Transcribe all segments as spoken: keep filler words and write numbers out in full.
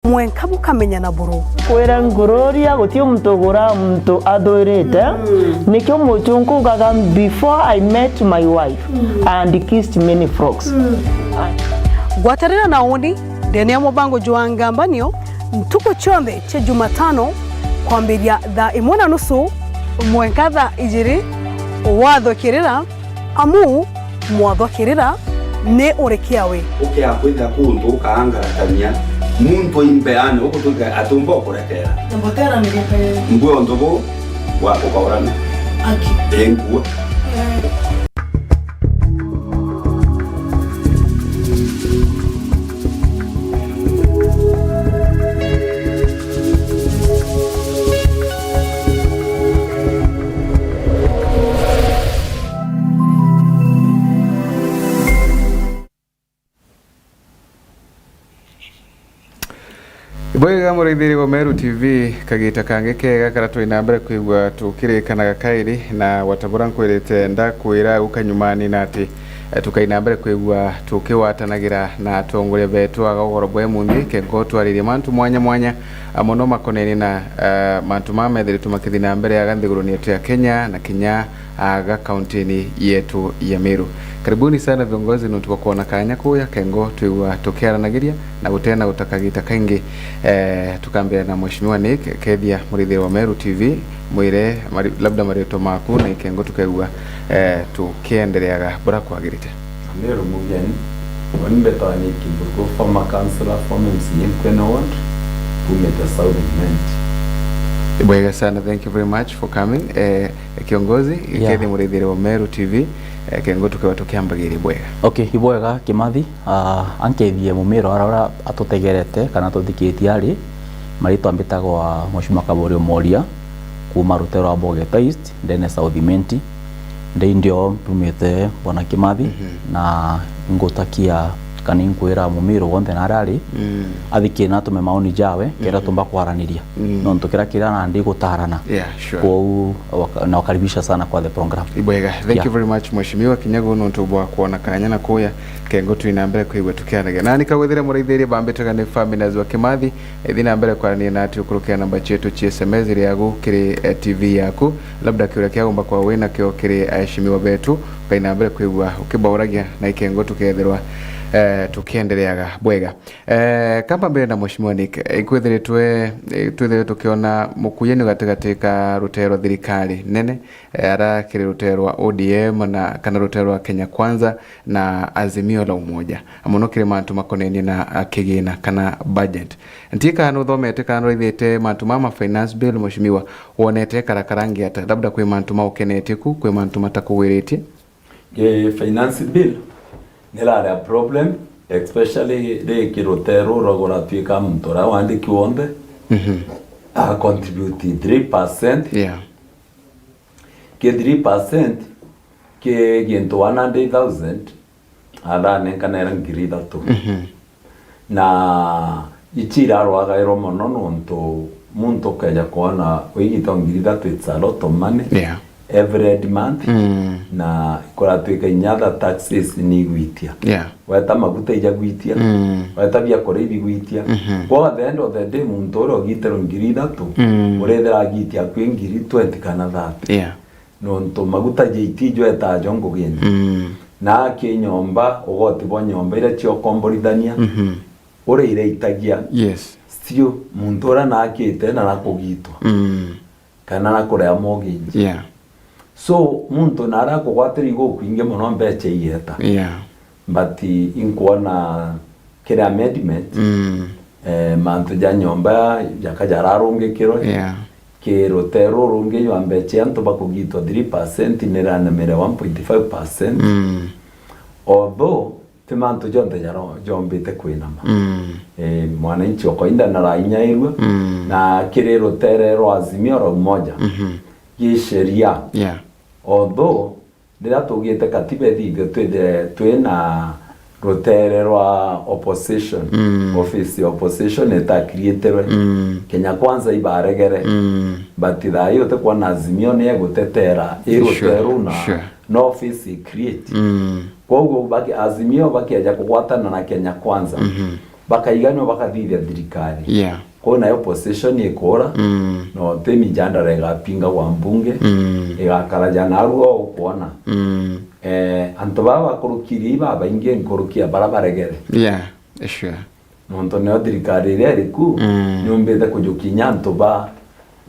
mwenka bukamenyana buru. Kwira ngururia guti muntu ugura muntu athwirite. Nikio muchunku ugaga, "Before I met my wife and kissed many frogs." Ngwatanira na uni ndene ya mubango jwa Ngambanio ntuku cionthe cia Jumatano kwambiria thaa imwe na nusu mwenka thaa ijiri. Wathukirira, amu mwathukirira ni uri kiawe. Ukea kwithira kuntu ukaangaratania muntu imbeane, ukutwika atumba ukurekera. Mbotera ni gukaya. Mbwe untu bu wa ukaurana. Aki. Enkua. Bwega muraithiri wa Meru T V, kagita kangi kega karia turi na mbere kwigua tukirikanaga kairi, na wata buria nkwirite ndakwira au kanyumani na ati, eh, tukai na mbere kwigua tukiwatanagira na atongoria betu aga ugoro bwa imunthi, kengo twaririe mantu mwanya mwanya, ah, mono makonenie na, ah, mantu mama methiritwe makithi na mbere aga nthiguruni yetu ya Kenya na kinya aga kauntini yetu ya Meru. Karibuni sana viongozi nontu bwa kwona kanya kuya kengo twigua tukiaranagiria na gutena guta kagita kaingi. Eh, tukambira na Mheshimiwa Nick Kethia, murithiri wa Meru T V, mwire mari-, labda maritwa maku na ikengo tukegua, eh, tukiendereaga bura kwagirite. Meru mugeni, wani mbetwa Nick Mbugu, former councillor, former M C A Nkwene Ward, kumite South Imenti. Bwega sana, thank you very much for coming. Eh, Kiongozi, yeah, Kethia murithiri wa Meru T V, eh, kengo tukewa tukiambagiria bwega. Okay, ibwega Kimathi, ah, ankethie mumiro ara ura atutegerete kana atuthikitie ari, maritwa mbitagwa Mheshimiwa Kaborio Moria, kuma rutero rwa Bogeta East, ndene South Imenti. Ndi ndio mpumite Bwana Kimathi, mhm, na ngutakia kana inkwira mumiro wonthe na arari, mm, athikie na atume maoni jawe, kera, mhm, tumba kwaraniria. Mm. Nontu kira kira nandi gutarana. Yeah, sure. Kwou waka-, nawakaribisha sana kwa the program. Ibwega. Thank, yeah, you very much, Mheshimiwa Kinyagu, nontu bwa kwona kanya na kuya kengo twi na mbere kwigua tukiaragia. Nani kagwethire muraithiria bambitaga ni Faminas wa Kimathi, ithi na mbere kwarania nati ukurukira namba cietu cia S M S iri agu kiri, eh, T V yaku. Labda kiuria kia gomba kwa wina kio kiri aheshimiwa betu, ukai na mbere kwigua ukibauragia na ikengo tukethirwa, eh, tukiendereaga bwega. Eh, kamba mbere na Mheshimiwa Nick, eh, ikwithiritwe, eh, twithiritwe tukiona mukuyani gatigati ka rutero rwa thirikari nene, eh, ara kiri rutero rwa O D M na kana rutero rwa Kenya Kwanza na Azimio la Umoja. Mono kiri mantu makonenie na, ah, kigina kana budget. Ntika nuthomete kana nuraithite mantu ma ma finance bill, Mheshimiwa, wonete karakara ngiata? Labda kwi mantu maukenetie ku, kwi mantu matakugwiritie? Ki finance bill nirari a problem, especially ri ki rutero rwa guratwika muntu uria wandiki wonthe, mhm, a contribute three percent. Yeah. Ki three percent ki gintu one hundred thousand, aranenkanera ngiri ithatu. Mhm. Na ici irarwagairwa mono nontu muntu ukeja kwona wigitwa ngiri ithatu, it's a lot of money, yeah, every month. Mm. Na ikuratwika inya other taxes ni igwitia. Yeah. Weta maguta ijagwitia. Mm. Weta biakuria ibigwitia. Mhm. Kwa at the end of the day, muntu uria ugitirwe ngiri ithatu, mm, urethira agitia akwi ngiri twenty kana thirty. Yeah. Nontu maguta ja iti jwetaga jo ngugine. Mm. Na aki nyomba, ugoti bwa nyomba iria cia ukomborithania, mhm, uria iraitagia, yes, sio muntu uria naakite na nakugitwa, mm, kana nakurea mortgage. Yeah. So, muntu naria akugwatira igukwingi mono mbeca igeta. Yeah. But inkwona kiri amendment, mm, eh, mantu ja nyomba jaka jararungikirwe. Yeah. Ki rutero rungi jwa mbeca antu bakugitwa three percent niranemere one point five percent. Mm. Although ti mantu jonthe jaro-, jombite kwinama. Mm. Eh, mwananchi wa kawaida narainyairua, mm, na kiri rutere rwa Azimio la Umoja, mhm, gi sheria. Yeah. Although riria tugite katiba ithithio twithire twina rutere rwa opposition, mm, office ya opposition itakiriitirwe. Mm. Kenya Kwanza ibaregere. Mm. But thaa ii utikwona Azimio ni egutetera i, sure, rutere runa, sure, no office i create. Mm. Kwoguo baki-, Azimio bakieja kugwatana na Kenya Kwanza, mhm, bakaiganua bakathithia thirikari. Yeah. Kwou nayo opposition ikura, mm, no ti mijadala igapinga gwa mbunge, mm, igakara ja narua ukwona. Mm. Eh, antu baba bakurukirie ibabaingi nkuruki ya bara baregere. Yeah, sure. Nontu nio thirikari iria iri ku, mm, niumbite kujukinya antu ba,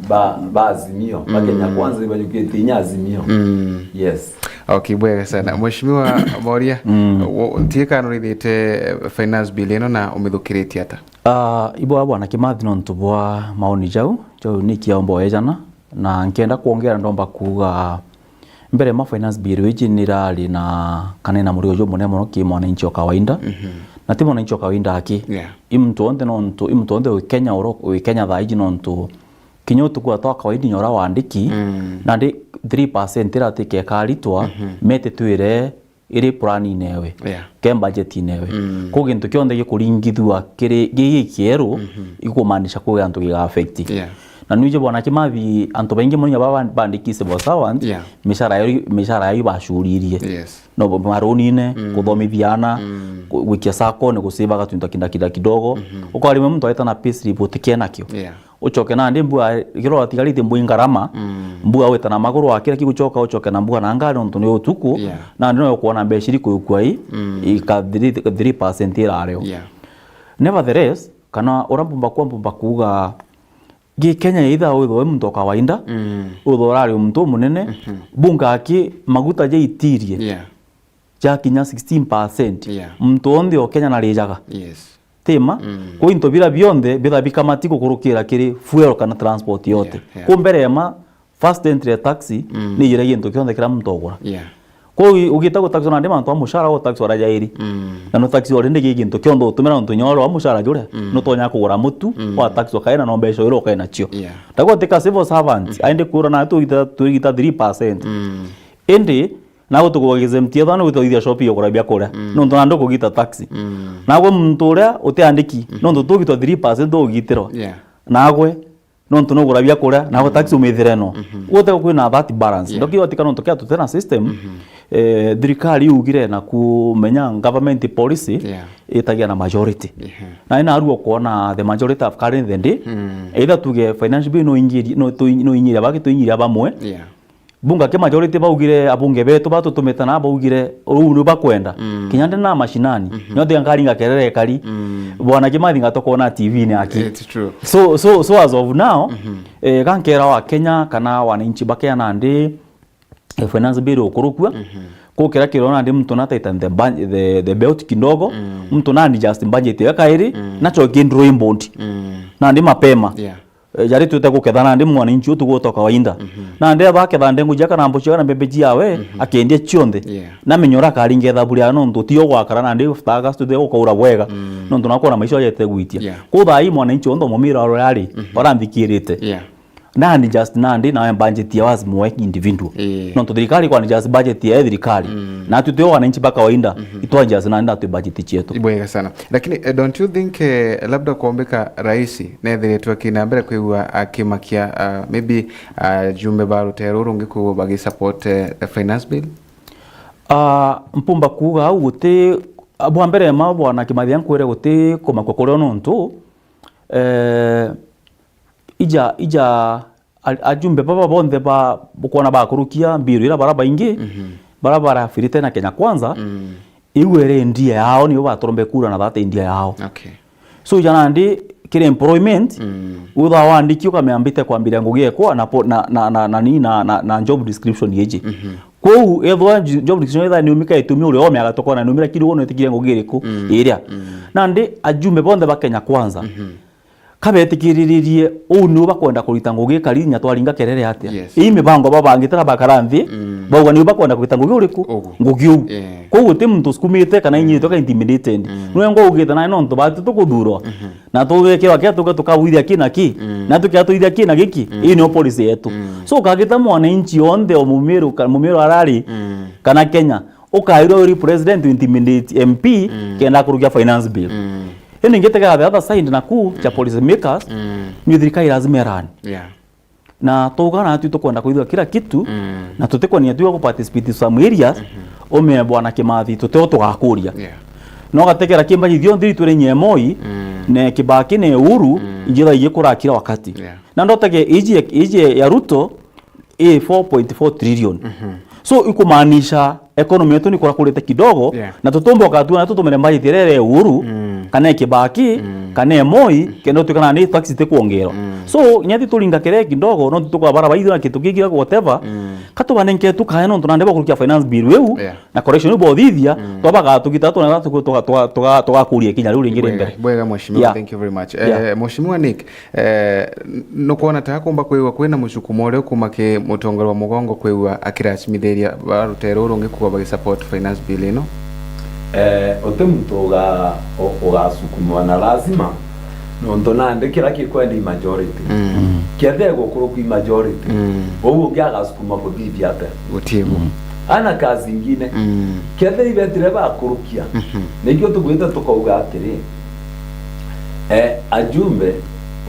ba, ba Azimio, ba Kenya, mm, Kwanza ibajukitie inya Azimio. Mm. Yes. Okay, bwega sana. Mheshimiwa Moria, mm, wo-, ntiika nurithite finance bill ino na umithukiritie ata? Ah, ibwa bwana Kimathi nontu bwa maoni jau, jau ni kiaomba wejana, na nkenda kwongera ndomba kuuga mbere ma finance bill iji nirari na, kana ina murigo jumunene mono ki mwananchi o kawaida. Mhm. Na ti mwananchi o kawaida aki. Yeah. I muntu onthe nontu, i muntu onthe wi Kenya uro, wi Kenya thaa iji nontu kinya utuku wa twa kawaida inya uria wandiki, mm, nandi three percent iratike ikaritwa, mhm, mete twire iri planine ewe, yeah, ke budgetine ewe. Mm. Kuu gintu kionthe gikuringithua kiri, gi-, gikieru, mhm, ikumaanisha kwi antu giga affect. Yeah. Na nwiji bwana Kimathi, antu baingi mono inya baba bandiki civil servant, yeah, mishara yao, mishara yao ibacuriririe. Yes. No, marunine, mm, kuthomithia ana, mm, ku-, gwikia sacco ni gusivaga tuntu kinda, kinda kidogo. Mhm. Ukauria rimwe muntu aita na payslip utikie nakio. Yeah. Ucoke nandi mbua, kiro watigarite mbua ingarama, mm, mbua wita na maguru akira kigucoka ucoke na mbua na ngari nontu ni utuku, yeah, nandi no ukwona mbeca iri kuyukua i, mm, ika three, three percent irario. Yeah. Nevertheless, kana uria mbumba kwa mbumba kuuga, gi Kenya either withwe wi muntu o kawaida, mm, withwe urari muntu umunene, mhm, bunga aki maguta jaitirie, yeah, jakinya sixteen percent. Yeah. Muntu onthe o Kenya narijaga. Yes. Tima, mm, kwi into bira bionthe bitha bikamati gukurukira kiri fuel kana transport yote. Yeah, yeah. Ku mbere ya ma, first entry ya taxi, mm, ni ijira gintu kionthe kira muntu ogura. Yeah. Kuu ugita gutaxwa nandi mantu a mushara, utaxwa ara jairi. Mm. Na nutaxwa already gi gintu kionthe utumira nontu nyoro wa mushara juria, mm, nutonya kugura mutu, mm, wa taxwa kaina no mbeca iro ukaina cio. Yeah. Ndagwa tika civil servant, mm, aende kura na tugita, tugita three percent. Mm. Indi nagwe tukuga exempt yethwa ni gwita withia shop ya kugura biakuria. Mm. Nontu nandi ukugita taxi. Mm. Nagwe muntu uria utiandiki, mm, nontu tugitwa three percent tugugitirwa. Yeah. Nagwe nontu nugura biakuria, nagwe, mhm, taxi umithire no. Mhm. Gute kwina that balance. Yeah. Ndoki watika nontu kia tutena system, mhm, eh, thirikari yugire na kumenya government policy, yeah, itagia na majority. Yeah. Na ina arua kuona the majority of current the day. Mm. Either tuge financial bill no ingiria, no tu-, no ingiria baki tuingiria bamwe. Yeah. Bunga ki majority baugire abunge betu batutumite na baugire uu ni bakwenda. Mm. Kinya ndi na mashinani. Mhm. Nyo tiga nkaringa kerere kari. Mm. Bwana Kimathi ngatokona T V ni aki. It's true. So, so, so as of now, mhm, eh, gankera wa Kenya kana wananchi ba Kenya nandi, eh, finance bill ukurukua. Mhm. Kukira kirona ndi muntu na tighten the bun-, the, the belt kidogo. Mm. Muntu na adjust budget ya kairi. Mm. Nacho ki drawing board. Mm. Nandi mapema. Yeah. Eh, jari twite guketha nandi mwananchi utuguta o kawaida. Mhm. Nandi aba aketha ndengu cia kana mbucio kana mbembe ciawe, mhm, akendia cionthe. Yeah. Namenye uria akaringa ithabu ria nontu ti ugwakara nandi after August tuti gukaura bwega. Mm. Nontu nakwona maisha ojete gwitia. Yeah. Kuu thaa ii mwananchi onthe mumira uria ari, mhm, baranthikirite. Yeah. Na adjust nandi nawe budget ya wazi mwe individual. Yeah. Nontu thirikari kwa adjust budget ya thirikari. Mm. Na tu tio wananchi ba kawaida, mhm, itwa adjust nandi na tu budget cietu. Ibwega sana. Lakini, eh, don't you think, eh, labda kwombika rais nethiritwe akina mbere kwigua akimakia, ah, maybe, ah, jumbe ba rutere ruru rungi kwigua bagisupport, eh, the finance bill? Ah, mpumba kuuga au guti, ah, bwa mbere ma bwana Kimathi nkwire guti kumakua kurio nontu, eh, ija, ija a-, ajumbe baba bonthe ba, bukwona bakurukia mbiru ira bara baingi, mhm, bara barafirite na Kenya Kwanza, mm, iu ere ndia yao, nibo batorombe kura na that ndia yao. Okay. So, ija nandi kiri employment, mm, utha wandiki ukameambite kwambiria ngugi ekwa na po-, na, na, na, na, ni na, na, na job description yeji. Mhm. Kwou, ethwa j-, job description etha niumika itumi uri ome agatokona niumira kiri wono itikire ngugi iriku, mm, iria. Mm. Nandi ajumbe bonthe ba Kenya Kwanza, mhm, kabetikiriririe uu niu bakwenda kurita ngugi kari inya twaringa kerere atia? Yes. Ii mibango babangite na bakara nthi, mm, bauga niu bakwenda kurita ngugi uriku? Ugu. Ngugi uu. Yeah. Kwou guti muntu usukumite kana, mm, inyitwe ka intimidated. Mm. Nwe ngo ugite nae nontu batu tukuthurwa. Mhm. Na tugekirwa kia tuke tukabwithia ki na ki. Mm. Na tukia twithia ki na giki. Mm. Ii niyo policy yetu. Mm. So kagita mwananchi onthe o Mumiru ka-, Mumiru arari, mm, kana Kenya, ukairwa uri president to intimidate M P, mm, kenda kurukia finance bill. Mm. Indi ngitegera the other side naku, cha, mm, policy makers, mm, ni thirikari lazima irani. Yeah. Na tuga na tu tukwenda kwithwa kila kitu, mm, na tutikwenda tu ku participate some areas, mhm, ume bwana Kimathi, tuteo tugakuria. Yeah. No gategera kimba jithio nthiri twere nyemoi, Mm. ne Kibaki ne Uhuru, Mm. injira iji kurakira wakati. Yeah. Na ndotege iji, iji ya Ruto, i four point four trillion. Mhm. So, ikumaanisha economy yetu ni kurakurite kidogo, Yeah. na tutumba ukatua na tutumire budget irere Uhuru, Mm. kana Kibaki, Mm. kana Moi, Mm. kenda utuikana ni tax itikwongerwa. Mm. So, nyathi turinga kere kidogo, no tutukwa bara baithu na kintu kingi whatever, Mm. katubanenke tu kae nontu nande bakurukia finance bill iu, Yeah. na correction iu bothithia, Mm. twabaga tugita tuna tuga-, tuga-, tuga-, tugakuria kinya riu ringi ri Bwega, mbere. Bwega, Mheshimiwa, Yeah. Thank you very much. Yeah. Eh, Mheshimiwa Nick, eh, n-, nukwona ta akumba kwigua kwina mucukumo uria ukuma ki mutongoria wa mugongo kwigua akiracimithiria ba rutere ruru rungi kwigua bagisupport finance bill ino? Eh, uti muntu uga-, u-, ugasukumwa na lazima, nontu nandi kira kikwenda i majority. Mm. Kiethira igukurukwa i majority, Mm. uu ungi agasukuma kuthithia atia? Gutii bu. Mm. Ana kazi ingine. Mm. Kethira ibetire bakurukia, Mhm. nikio tugwite tukauga atiri, eh, ajumbe,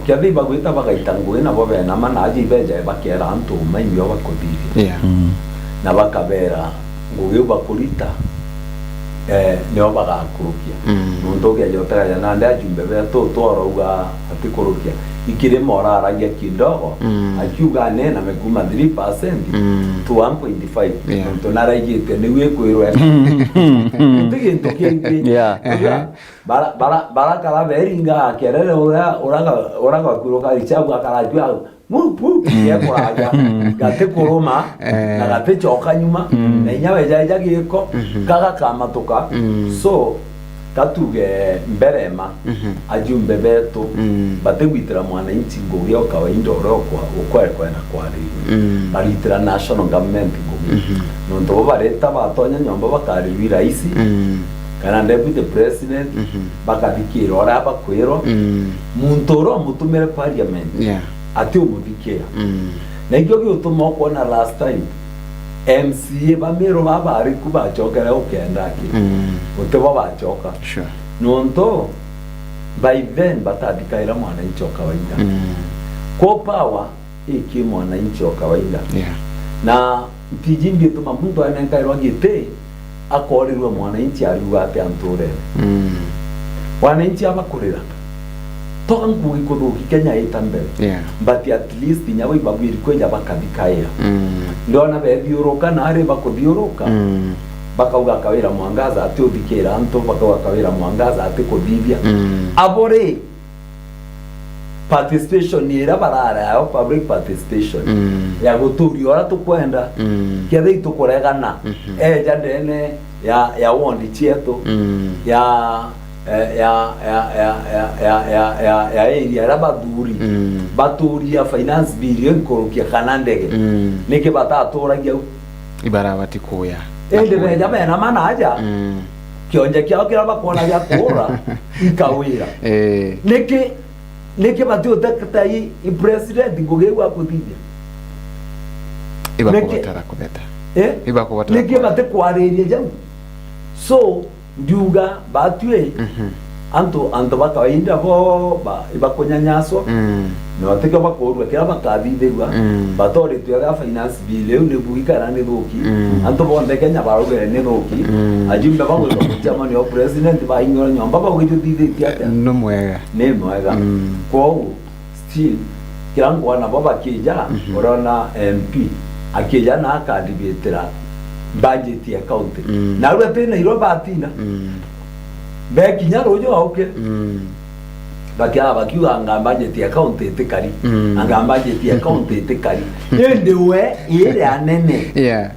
kethira ibagwita bagaita ngugi nabo benama na aja ibeja bakera antu uma inyo bakuthithia. Yeah. Mm. Na bakabera ngugi iu bakurita, eh, nio bagakurukia. Mm. Nontu ugeja utagaja nandi ajumbe betu twarauga atikurukia. Ikirima uraragia kidogo, Mm. akiuga anena mekuma three percent Mm. to one point five. Yeah. Nontu naraigite niu ikwirwe. Nti gintu kingi. Yeah. Uga, bara, bara, bara kara beringa kerere ura, uraga, uraga kuruka ichabu akarajua, mu, mu, gekuraja, gati kuruma, Eh. na gati choka nyuma, Mm. na inya weja eja giko, Mhm. gaga kamatuka. Mm. So, katuge mbere ma, Mhm. ajumbe betu, Mm. batigwitira mwananchi ngugi o kawaida uria ukwa-, ukwekwenda kwariria. Mm. Baritira national government ngugi. Mhm. Nontu bo bareta batonya nyomba bakariria raisi, Mm. kana deputy president, Mhm. bakathikira uria bakwirwa. Mm. Muntu uria umutumire parliament, Yeah. ati umuthikira. Mm. Na ikio giutuma ukwona last time, M C A ba Meru babariku bachokere ukenda aki. Mm. Guti bo bachoka. Sure. Nontu, by then, batathikaira mwananchi o kawaida. Mm. Kwa power, iki mwananchi o kawaida. Yeah. Na ntiji mbi ituma muntu anenkairwa giti, akorirwe mwananchi ariuga atia nturene. Mm. Wananchi abakurira. Toka ngugi kuthuki Kenya ita mbere. Yeah. But at least inya bo ibabwiri kwija bakathikaira. Mm. Ndona bethiuruka na ari bakuthiuruka. Mm. Bakauga Kawira Mwangaza ati uthikira antu, bakauga Kawira Mwangaza ati kuthithia. Mm. Abo ri, participation iria bararayo, public participation, Mm. ya guturia uria tukwenda, Mm. kethira itukuregana, Mhm. eja ndene ya, ya ward cietu, Mm. ya, eh, ya, ya area iria bathuri, Mm. baturia finance bill iyo nkurukia kana ndege. Mm. Niki bataturagia u? Ibarabati kuya. Indi beja bena mana aja, Mm. kionje kiao kiria bakwona gia kuura, ikawira. Eh. Niki, niki bati uteta i, i president ngugi iu akuthithia? Ibakubatara kubeta. Eh? Ibakubatara Niki kubeta. Bati kwariria jau? So, ndiuga batwi, Mhm. antu, antu ba kawaida bo, ba, ibakunyanyaswa, Mm. na batikio bakuurua kiria bakathithirua, Mm. batoritwe ga finance bill iu ni bui kana ni thuki. Mm. Antu bonthe Kenya baraugire ni thuki. Mm. Ajumbe bagwita mucemanio wa president baingirwa nyomba baugite uthithitie atia? Ni mwega. Ni mwega. Mm. Kwoguo, still, kira ngwa nabo bakija, Mhm. urona M P akija na akandibitira budget ya county. Mm. Na riu ati Nairobi atina. Mm. Bekinya ruju auke. Mm. Bakiaga bakiuga anga budget ya county itikari. Mm. Anga budget ya county itikari. Indi we iri anene. Yeah.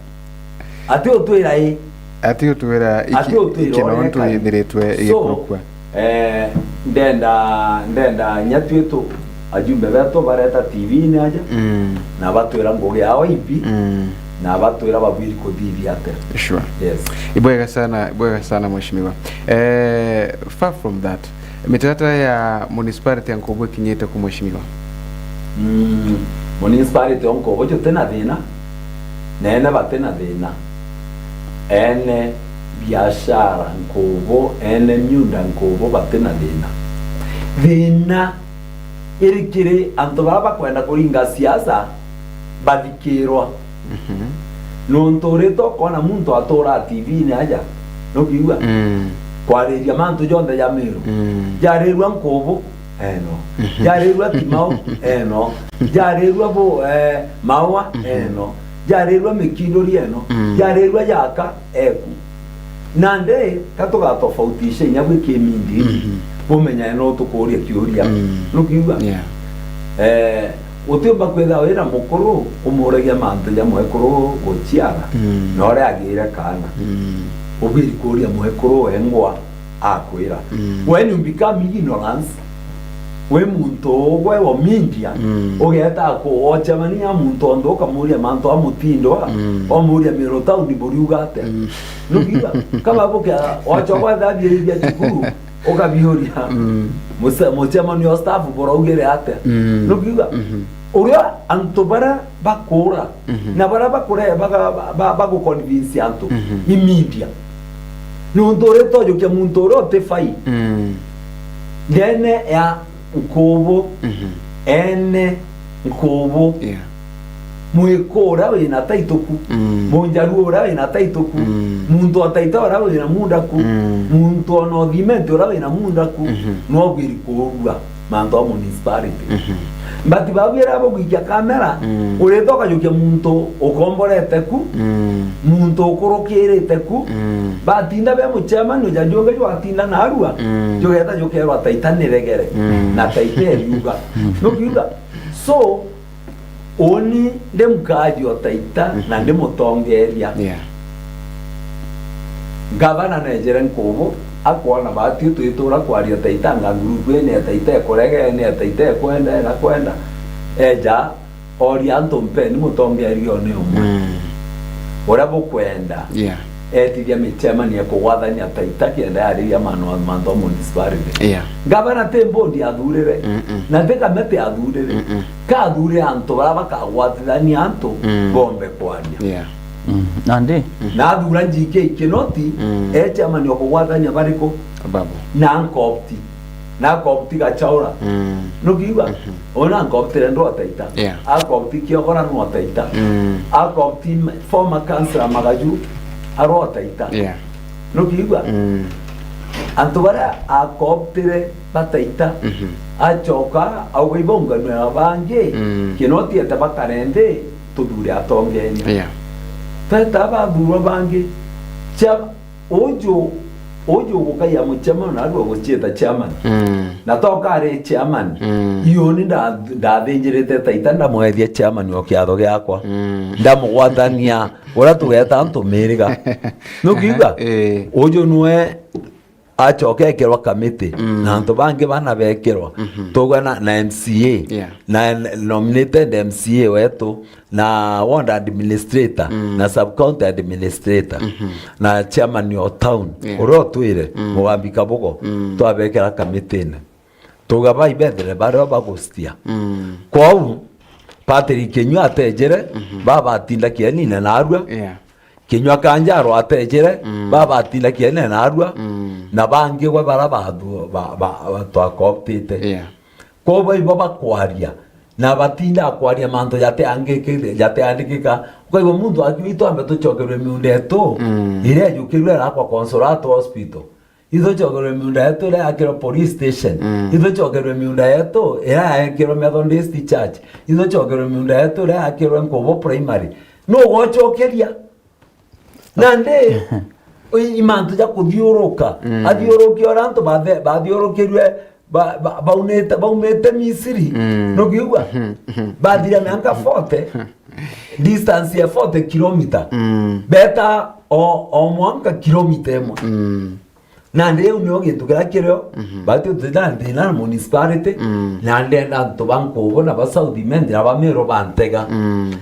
Ati utwira i? Ati utwira iki-, Ati utwira iki no uria ntu kari. Ithiritwe So, igikurukua. Eh, ndenda, ndenda inya twitu ajumbe betu bareta T V-ini aja, Mm. na batwira ngugi yao ipi, Mm. na batwira babwiri kuthithia atia. Sure. Yes. Ibwega sana, ibwega sana, Mheshimiwa. Eh, far from that, mitaratara ya municipality ya Nkobo ikinyite ku, Mheshimiwa? Mm, municipality ya Nkobo juti na thina, na ene bati na thina. Ene biashara Nkobo, ene miunda Nkobo bati na thina. Thina iri kiri antu baa bakwenda kuringa siasa bathikirwa. Mhm. Nontu urite ukona muntu aturaa T V-ini aja, nukiigua? Mm. Kwariria mantu jonthe ja Meru. Mm. Jarirua Nkubu, eno. Mhm. Jarirua Timau, eno. Jarirua bu, eh, Maua, mhm, eno. Jarirua Mikinduri, eno. Mm. Jarirua Yaka, eku. Nandi, ka tugatofautishe inya bwi kimindi, mhm, bumenya eno tukuria kiuria. Mm. Nukiuga? Yeah. Eh, utiumba kwithirwa wina mukuru umuragia mantu ja mwekuru guciara, mm, na uria agire kaana. Mm. Ubiri kuria mwekuru wengwa akwira. Mm. When you become ignorance, wi muntu ugwe wa media, mm, ugeeta ku-, ocemania na muntu onthe ukamuria mantu a mutindo a, mm, omuria Meru town buriuga atia? Mm. Nukiuga, kaba bukia, wachoka thabia ibia cukuru, ukabiuria, mm, muce-, mucemanio staff buraugire atia? Mm. Nukiuga, mhm, uria antu baria bakura, mhm, na baria bakure-, baga-, ba-, ba-, baguconvince antu, mhm, i media. Nuntu uritojukia muntu uria utifai, mm, ndene ya Nkubu, mhm, ene Nkubu, yeah, Mwiku uria wina taituku, mm, Munjaruo uria wina taituku, mm, muntu wa Taita uria wina munda ku, mm, muntu wa North Imenti uria wina munda ku, mhm, no bwiri kuurua mantu a municipality. Mhm. But babu era bagwikia kamera, mm, urita ukajukia muntu ukomborete ku, mm, muntu ukurukirite ku, mm, batinda be mucemanio ja jungi jwatinda narua, mm, jugeta jukerwa Taita ni regere, mm, na Taita eriuga. Mm. Nukiuga? So, uni ndi mkaji o Taita, mhm, na ndi mutongeria. Yeah. Ngavana nejere Nkubu, akwona bati twitura kwaria Taita, anga ngurubu ene ya Taita ikurega, ene ya Taita ikwenda, ena kwenda. Eja, oria antu, mpeni mutongeria o ni umwe. Mm. Uria bukwenda. Yeah. Etithia micemanio ya kugwathania Taita kenda yariria mano-, mantu a municipality. Yeah. Ngavana ti board athurire, mm-mm, na ti kamiti athurire. Mm-mm. Kathurire antu baria bakagwatithania antu, mm, bombe kwaria. Yeah. Mm. Nandi? Mm. Na athura G K Kinoti, mm, e chairman o kugwatania bariku? Babu. Na Nkopti. Na Nkopti Gachaura. Mm. Nukiigua? Mhm. Ona Nkopti rendo ataita. Yeah. Akopti Kiogora no ataita. Mm. Akopti former councillor Magaju aro ataita. Yeah. Nukiigua? Mm. Antu baria akoptire bataita, mhm, acoka auga ibaunganwe na bangi, mm, Kinoti ete bakare nthi, tuthure atongeria. Yeah. Tweta bathurwa bangi, cha-, uju, uju ugukaia muchemano na arua guchieta chairman. Mm. Na toka ari chairman, mm, iuni nda-, ndathinjirite Taita ndamwethia chairman o kiatho giakwa. Mm. Ndamugwatania uria tugeta antu miriga. Nukiuga? Eh. Uju nwe acoka ekirwa kamiti, mm, na antu bangi bana bekirwa. Mhm. Tugwe na, na M C A, yeah, na n-, nominated M C A wetu, na ward administrator, mm, na sub county administrator, mhm, na chairman o town, yeah, uria utwire, mm, Mugambi Kabugo, mm, twabekira kamitine. Tuga bai bethere baria bagucitia. Mm. Kwou, Patrick Kinyua atejere, mhm, babatinda kienine narua. Yeah. Kinyua Kanjaro atejere, mm, babatinda kienine narua. Mm. Na bangi gwe baria bathu-, ba, ba, ba, twakoptite. Yeah. Kwou baibo bakwaria. Na batinda kwaria mantu jateangiki-, jateandikika. Ukaigua muntu akiuga, "Itwambe tucokerwe miunda yetu, mm, iria ijukirwe irakwa Consolata Hospital." Ithucokerwe miunda yetu iria yakirwe police station. Mm. Ithucokerwe miunda yetu iria yakirwe Methodist Church. Ithucokerwe miunda yetu iria yakirwe Nkubu Primary. Nu ugocokeria? Nandi, i-, i mantu ja kuthiuruka. Mm. Athiuruki uria antu bathe-, bathiurukirwe ba-, ba-, baunite, baumite Misiri. Mm. Nukiigua? Mhm, mhm. Bathira mianka forty, distance ya forty kilometer. Mm. Beta o, o mwanka kilomita imwe. Mm. Nandi riu nio gintu kiria kirio, mhm, bati tutina thina na municipality, mm, na ndenda antu ba Nkubu na ba South Imenti na ba Meru bantega. Mm.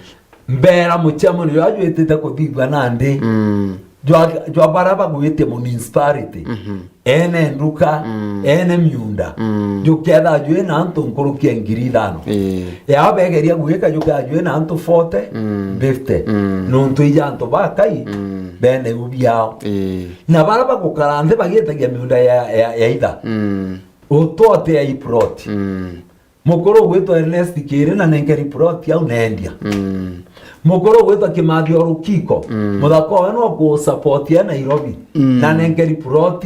Mbera mucemanio jwa jwitite kuthithua nandi, mm, jwa, jwa baria bagwitie municipality, mhm, ene nduka, mm, ene miunda, mm, juketha jwina antu nkuruki ya ngiri ithano. Ii. Yao begeria gwika jukea jwina antu forty, mm, fifty. Mm. Nuntu ija antu bakai, mm, bene iu biao. Ii. Na baria bagukara nthi bagitagia miunda ya, ya, ya itha. Mm. Utwotea i plot. Mm. Mukuru ugwitwa Ernest Kiri na nenkeri plot au nendia. Mm. Mukuru ugwitwa Kimathi o Rukiko, mm, muthaka owe no ku support ya Nairobi. Mm. Na nenkeri plot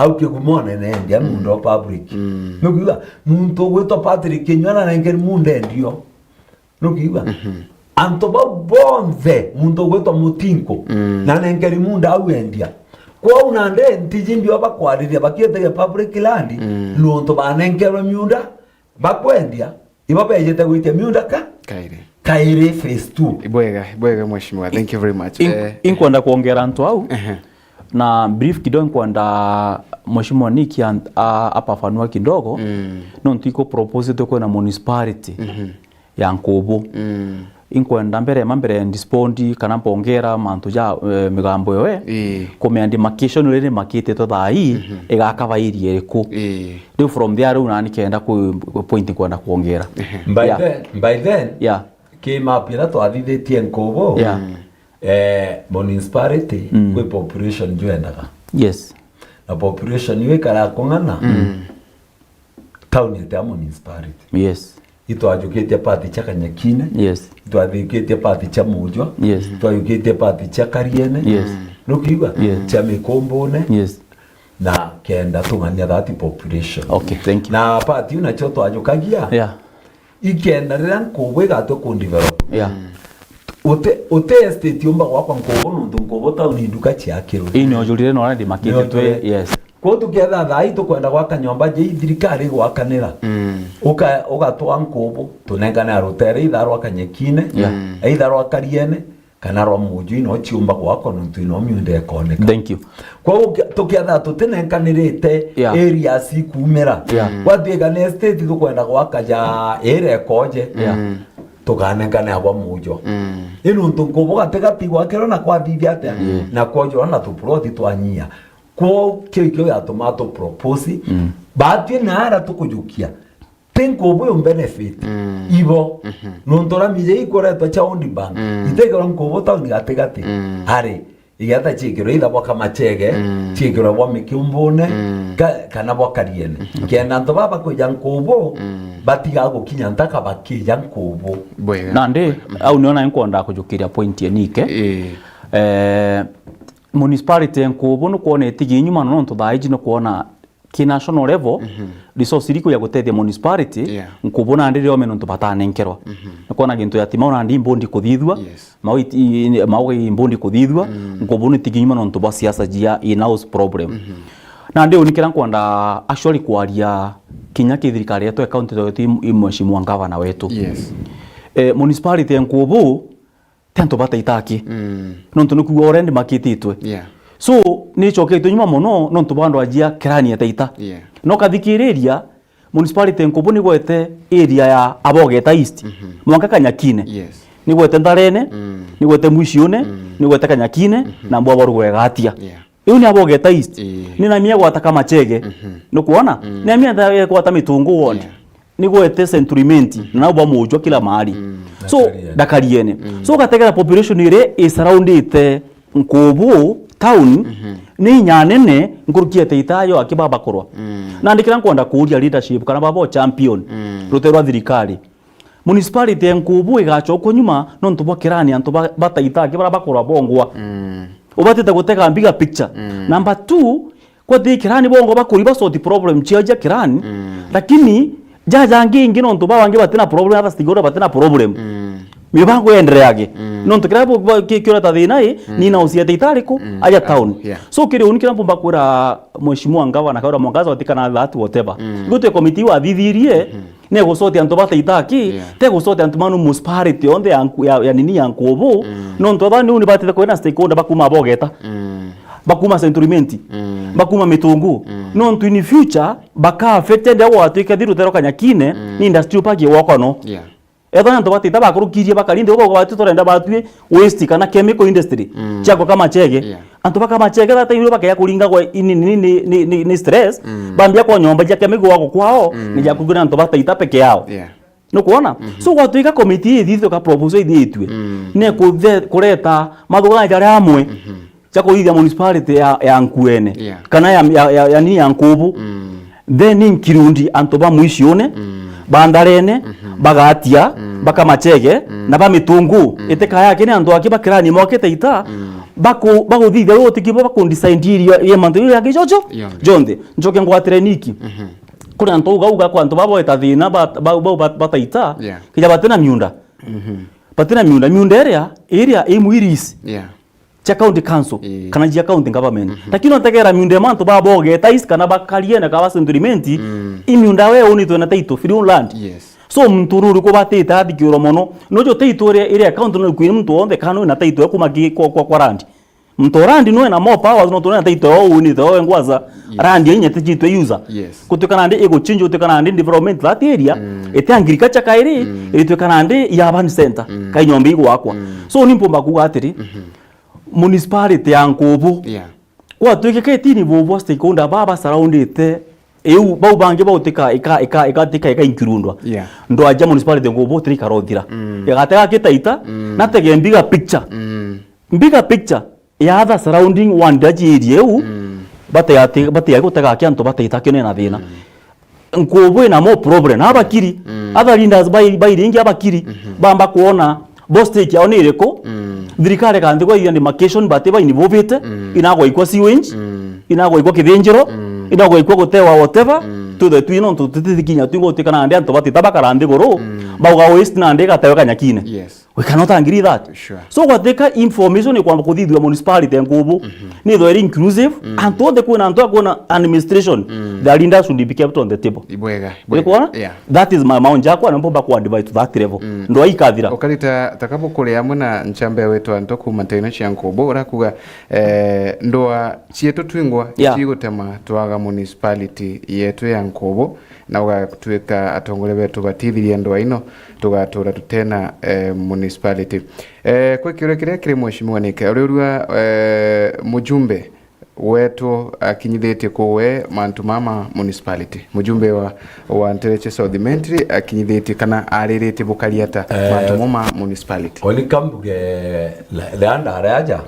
au Kigumone nendia, mm, muunda o public. Mm. Nukiuga, muntu ugwitwa Patrick Kinyua na nenkeri muunda endio. Nukiuga, mhm, antu bau bonthe, muntu ugwitwa Mutinko, mm, na nenkeri muunda au endia. Kwou nandi ntiji ndio bakwariria bakietagia public land, mm, nontu banenkerwe miunda, bakwendia, ibo bejete gwitia miunda ka? Kairi. Kairi phase two. Ibwega, ibwega mheshimiwa. Thank you very much. In-, eh, inkwenda kwongera antu au. Ehe. Na brief kidogo, inkwenda mheshimiwa Nick an-, a-, apafanua kidogo. Mm. Nontu iko propose tu kwina municipality, mhm, ya Nkubu. Mm. Inkwenda mbere ma mbere ndispondi kana mpongera mantu ja, eh, migambo yoe. Ii. Kumea demarcation uria ni makititwe thaa ii, mhm, igakaba area iriku. Ii. Riu from there riu nani kenda ku, ku point nkwenda kwongera. Ehe. By, yeah, then, by then, yeah, ki map ira twathithitie Nkubu, yeah, mm, eh, municipality, mm, kwi population jwendaga. Yes. Na population iu ikara kung'ana, mm, town ite ya municipality. Yes. Itwajukitie part cia Kanyakine. Yes. Itwajukitie part cia Mujwa. Yes. Itwajukitie part cia Kariene. Yes. Nukiigua? Yes. Cia Mikumbune. Yes. Na kenda tung'ania that population. Okay, thank you. Na part iu nacio twajukagia. Yeah. Ikenda riria Nkubu igatwe ku develop. Yeah. Uti, uti estate yumba gwakwa Nkubu nontu Nkubu town i nduka ciakirwe. Ii ni ujurire na already makititwe, nijurire. Yes. Kwou tuketha thaa ii tukwenda gwaka nyomba jei thirikari igwakanira. Mm. Uka-, ugatwaa Nkubu, tunengane a rutere either rwa Kanyekine, yeah, mm, either rwa Kariene, kana rwa Mujwi, no ciumba gwakwa nontu ino miunda ikoneka. Thank you. Kwou uke-, tuketha tutinenkanirite, yeah, areas ikuumira. Yeah. Mm. Gwatuika ni estate tukwenda gwaka ja ira ikoje. Yeah. Mm. Tukanenkane agwa Mujwa. Mm. I nontu Nkubu gatigati gwakirwe na kwathithia atia? Mm. Na kwojwa na tuploti twanyia. Kwou kiu ikio yatuma tu propose. Mm. Batwi na ara tukujukia. Ti Nkubu yo benefit. Mm. Ibo. Mhm. Nontu uria miji ikuretwa cha Old Bank. Mm. Itekirwa Nkubu town gatigati. Mm. Ari. Igeta ciikirwe either bwa Kamachege, mm, ciikirwe bwa Mikiumbune, mm, ka-, kana bwa Kariene. Mhm. Kenda antu baba bakwija Nkubu, mm, batiga gukinya ntaka bakija Nkubu. Bwega. Nandi, mm, au nio nai nkwenda kujukiria point ya Nike. Ii. Eh, municipality ya Nkubu nukwona itigi nyuma nontu thaa iji nukwona ki national level, mhm, resource iriku ya gutethia municipality, yeah, Nkubu nandi riome nontu batanenkerwa. Mhm. Nukwona gintu ya timau nandi imbondi kuthithua, yes, mau iti-, i-, mau imbondi kuthithua, mm, Nkubu ni tigi nyuma nontu bwa siasa jia in-house problem. Mhm. Nandi uni kira nkwenda actually kwaria kinya ki thirikari yetu ya county yetu i, i mheshimiwa ngavana wetu. Yes. Eh, municipality ya Nkubu, ti antu bataita aki. Mm. Nontu ni kuuga already makititwe. Yeah. So, ni icoketwe nyuma mono nontu bwa antu ajia kirani etaita. Yeah. No kathikiriria, municipality Nkubu ni gwete area ya Abogeta East. Mhm. Mwanka Kanyakine. Yes. Ni gwete Ntharene, mm, ni gwete Mwiciune, mm, ni gwete Kanyakine, mhm, na Mbwaboru gwegatia. Yeah. Iu ni Abogeta East. Ii. Ni namia gwata Kamachege. Mhm. Nukwona? Mm. Ni namia gwata Mitungu ward. Yeah. Ni gwete Century Mint, mhm, na nabo bamujwa kila mahali. Mm. So, Ndakariene. Ndakariene. Mm. So, ugategera population iria isurroundite Nkubu town, mhm, ni inya nene nkuruki ya Taita yo aki babakorwa. Mm. Nandi kira nkwenda kuuria leadership kana baba o champion, mm, rute rwa thirikari. Municipality ya Nkubu igacokwa nyuma nontu bwa kirani antu ba-, bataita aki bara bakorwa bongwa. Mm. Ubatite gutega bigger picture. Mm. Number two, Kwa ti kirani bongo bakuri ba sort problem ciao cia kirani, mm, lakini jaja angi ingi nontu ba bangi batina problem, hata stakeholder batina problem. Mm. Mibango yendereage. Mm. Nontu kira bo-, bo-, ki-, kiureta thina i, mm, ni na uciete itariku, mm, aja town. Yeah. So kiri uni kira mpumba kwira Mheshimiwa Ngavana Kawira Mwangaza watikana that whatever. Mm. Igutwe committee wathithirie, mm-hmm. Negucotia antu bataita aki, yeah, tegucotia antu manu municipality yonthe ya nku-, ya, ya nini ya Nkubu, mm, nontu athani uni batite kwina stakeholder bakuma Bogeta, mm, bakuma Century Mint, mm, bakuma Mitungu, mm, nontu in future baka affected au watwike thiru tero Kanyakine, mm, ni industrial park igwakwa no. Yeah. Ethwa antu batita bakurukirie bakari nthi ugo gwatu turenda batwi waste kana chemical industry, mm, ciakwa Kamachege. Yeah. Antu ba Kamachege that time bakeya kuringagwa ni, ni, ni, ni stress, mm, bambia kwa nyomba cia chemical wako kwao, mm, ni ja kugura antu bataita peke yao. Yeah. Nukwona? Mm-hmm. So gwatwika committee ithithwe ka proposal ithitwe. Mm. Ne kuthe-, kureta mathugana jaria amwe. Mm-hmm. Cia kuthithia municipality ya, ya Nkuene, yeah, kana ya, ya, ya, ya nini ya Nkubu, mm, then include antu ba Mwiciune, mm, ba Ntharene, mm, ba Gatia, mm, ba Kamachege, mm, na ba Mitungu. Mm. Itikaya aki ni antu aki ba kirani mokite ita, mm, Baku-, baguthithia wi utiki bo bakundecide area ya mantu ya gijojo Yonthe. Jonthe. Njoke ngwatire niki? Mhm. Kuri antu uga uga kwa antu babo eta thina ba-, ba-, ba-, ba-, bataita. Yeah. Kija batina miunda. Mhm. Batina miunda, miunda iria, iria i mwirisi. Yeah. Cia county council, Ii. kana cia county government. Mhm. Lakini ontegera miunda mantu babo geta is kana bakarie na kaba century menti, Mm. i miunda we unitwe na title, free land. Yes. So, muntu uri uriku batite athikirwa mono? Nojo title iria, iria account no kwina muntu wonthe kana wina title ya kuma ki-, kwa, kwa, kwa land. Muntu wa land no ena more powers, no tuna title yo unite yo ngwaza Yes. land inya tijitwe user. Yes. Kutuika nandi iguchinja, utuika nandi development that area, Mm. ite agriculture kairi, Mm. ituika nandi ya urban center, Mm. kai nyomba igwakwa. Mm. So, ni mpumba kuga atiri, Mhm. municipality ya Nkubu, Yeah. Gwatuikikite ni bubwa stakeholder baba surroundite iu, bau bangi bautika ika, ika, ika, tika, ika includwa. Yeah. Ndwaja municipality Nkubu tiri ikarothira. Mm. Igatega kitaita, Mm. na tege bigger picture. Mm. Bigger picture ya other surrounding one daji area iu, Mm. bate ati, bate ya gutega ki antu bataita kine na thina. Mm. Nkubu ina more problem. Abakiri, Mm. other leaders bai-, bairingi abakiri, Mhm. bamba kuona bo stake yao ni iriku? Mm. Thirikari kanthi kwa demarcation, but ba involvite, Mm. inagwa ikwa sewage, Mm. inagwa ikwa kithinjiro, Mm. inagwa ikwa gutewa whatever, Mm. tuthe twi nontu tutithikinya twi gutikana nandi antu batita bakara nthiguru, Mm. bauga waste nandi igatewe kanyakine. Yes. We cannot agree that. Sure. So gwatwika information ikwamba kuthithua municipality ya Nkubu, Mhm. nitho iri inclusive, Mm. antu onthe kwina antu akwona administration, Mm. the leaders should be kept on the table. Ibwega, Uri ibwega. Kwona? Yeah. That is my maoni jakwa, na mpomba ku advise to that level. Mm. Ndwa ikathira. Ukarita takabo kuri amwe na nchamba ya wetu anto kuma ntaino cia Nkubu, urakuga, eh, ndwa cietu twingwa Yeah. cigutema twaga municipality yetu ya Nkubu, na ugatwika atongoria betu batithiria ndwa ino, tugatura tutena, eh, municipality. Eh, kwi kiuria kiria kiri mheshimiwa Nike, uriurua, eh, mujumbe wetu akinyithitie kuwe mantu mama municipality. Mujumbe wa, wa Ntereche South Imenti akinyithitie kana ariritie bukari ata Eh, mantu mama municipality. Oni kambuge le-, leanda aria aja,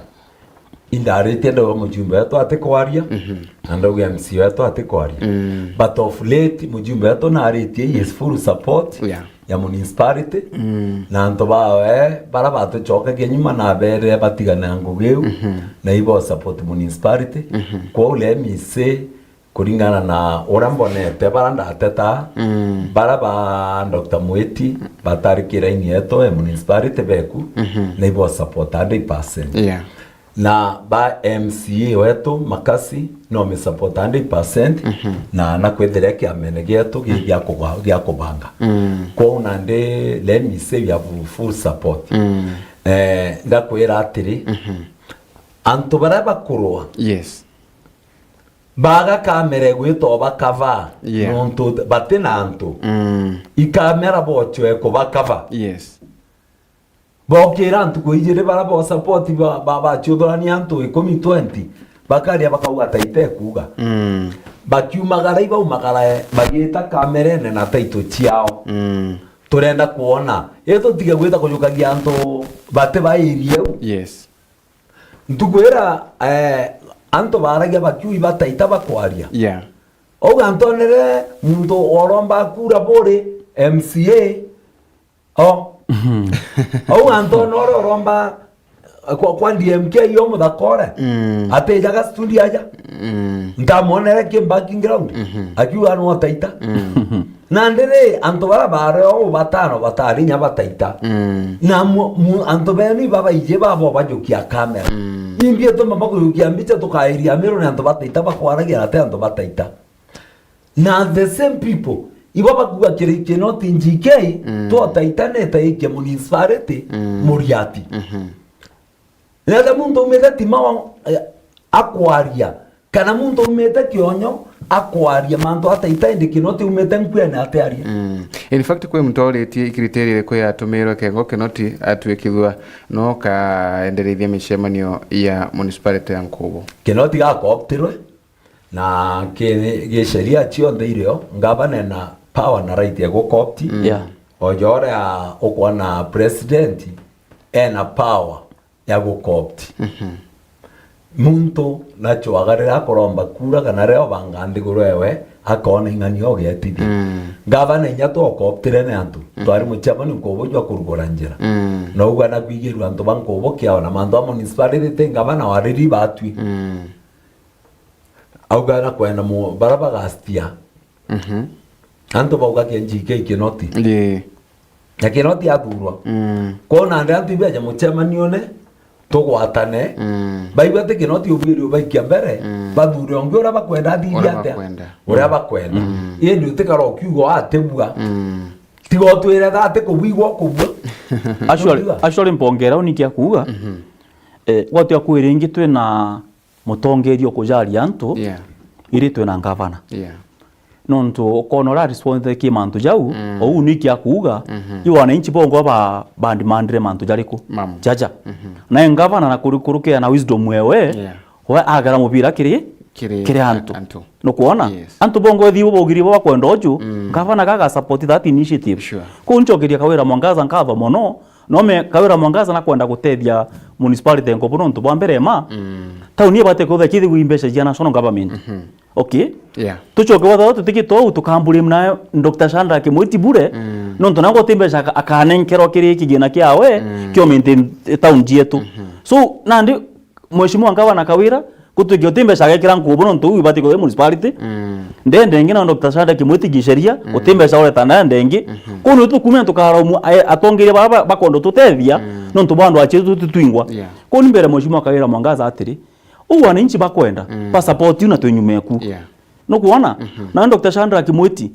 indaritie ndauga mujumbe wetu atikwaria, Mhm. na ndauga M C A wetu atikwaria. Mm. But of late, mujumbe wetu naritie, he is full support Yeah. ya municipality, Mm. na antu bawe bara batucokagia nyuma na berire batigane na ngugi iu, Mhm. na ibo support municipality. Mhm. Kwou le M C A, kuringana na uria mbonete bara ndateta, Mm. bara ba Doctor Mwiti batari kiraini yetu e municipality beku, Mhm. na ibo support hundred percent. Yeah. Na ba M C A wetu Makasi no me support hundred percent, Mhm. na, na kwithira kiamene gietu gi-, gia kuba-, gia kubanga. Mm. Kwou nandi, let me say, we have full support. Mm. Eh, ngakwira atiri, Mhm. antu baria bakurwa, Yes. baga kamera igwita obakava, Yeah. nontu bati na antu. Mm. Ikamera bochwe kubakava. Yes. Bokira ntuku ijiri bara bo support ba, ba, bachiuthurania antu ikumi, twenty, bakaria bakauga taita ekuuga. Mm. Bakiumagara ibaumagara bagiita kamerene na taito ciao. Mm. Turenda kuona. Ii tutige gwita kujukagia antu bati ba area iu. Yes. Ntuku ira, eh, antu baragia bakiu ibataita bakwaria. Yeah. Auga ntonere muntu oromba kura buri M C A, O. Mhm. Au antu ona uria uromba kwa, kwa D M K yo muthakore. Mm. Atijaga studio aja. Mm. Ntamonere ki parking ground. Mhm. Akiuga no taita. Mm. Na ndiri antu bara bare o batano batari nya bataita. Mm. Na mu, mu, antu benu ibabaije babo bajukia kamera. Mm. Imbi etuma bakujukia mbicha tukairia miru ni antu bataita bakwaragia na te antu bataita. Na the same people, ibo bakuga kiri Kinoti G K, Mm. twataita neta ikia municipality, Mm. Muriati. Mhm. Neta muntu umite Timawa, eh, akwaria. Kana muntu umite Kionyo, akwaria. Mantu ataita indi Kinoti umite nkuene atiaria. Mm. In fact, kwi muntu oritie ikiriteria iriku yatumirwe kengo Kinoti atwikithua no kaendereithia micemanio ya municipality ya Nkubu. Kinoti gakooptirwe. Na ki-, gi sheria cionthe irio, ngavana ena power na right ya gukoopti. Mm. Yeah. O joria ukwana president ena power ya gukoopti. Mhm. Muntu nachwaga riria akuromba kura kana riria obanga nthiguru ewe, Akoona ing'ania ugetithia. Mm. Ngavana inya twokoptire ni antu. Mm. Twari muchemani nkubu jwa kurugura njira. Mm. Na uga na kwigirua antu ba nkubu kiao na mantu a municipality ti ngavana wariri batwi. Mm. Auga na kwenda mu-, bara bagastia. Mhm. Antu bauga K N G K Kinoti. Ii. Na Kinoti athurwa. Mm. Kwou nandi antu ibeje muchemanione, tugwatane. Mm. Baigua ati Kinoti ubwiri ubaikia mbere, mm, bathure ungi uria bakwenda athithie atia? Uria bakwenda. Uria bakwenda. Mm. Indi utikara ukiuga atibua. Mm. Tiga utwire thaa ati kubwigua ukubua. Actually, actually mpongera uniki akuuga. Mhm. Eh, gwatwi akwi ringi twina mutongeria ukujaria antu, yeah, iri twina ngavana. Yeah. Nontu ukoona uria arespondire ki mantu jau, mm, ou niki akuuga, mhm, i wananchi bongwa ba, bandimandire mantu jariku? Mamu. Jaja. Mhm. Nae ngavana na kuri-, kurukea na wisdom ewe, yeah, we agera mubira kiri, kiri, kiri antu. Antu. Nukwona? Yes. Antu bongwa ethi bo baugiri bo bakwenda uju, mm, ngavana gaga support that initiative. Sure. Kuu nchokeria Kawira Mwangaza nkatho mono, no me Kawira Mwangaza nakwenda gutethia municipality nkubu nontu bwa mbere ma, mm, tauni ibate kwithirwa ikithigua i mbeca cia national government. Mhm. Okay? Yeah. Tucoke gwa thatu tutikite uu, tukamburia na Doctor Shadrack Mwiti bure, mm, nontu nangwa ti mbeca aka-, akanenkerwa kiri kigina kiawe, mm, kio maintain town cietu. Mhm. So, nandi Mheshimiwa Ngavana Kawira, gutwike uti mbeca agekira nkubu nontu uu ibati kwithirwa i municipality. Mm. Ndende ingi na Doctor Shadrack Mwiti gisheria, mm, uti mbeca ureta ndende ingi. Mhm. Kuu ni tukumia tukaraumu, ae-, atongeria bara ba-, bakwenda tutethia, mm, nontu bwa andu acio tutitwingwa. Yeah. Kuu ni mbere Mheshimiwa Kawira Mwangaza atiri, uu wananchi bakwenda, mm, ba support you na twi nyuma eku. Yeah. Nukwona? Mhm. Na Doctor Shadrack Mwiti,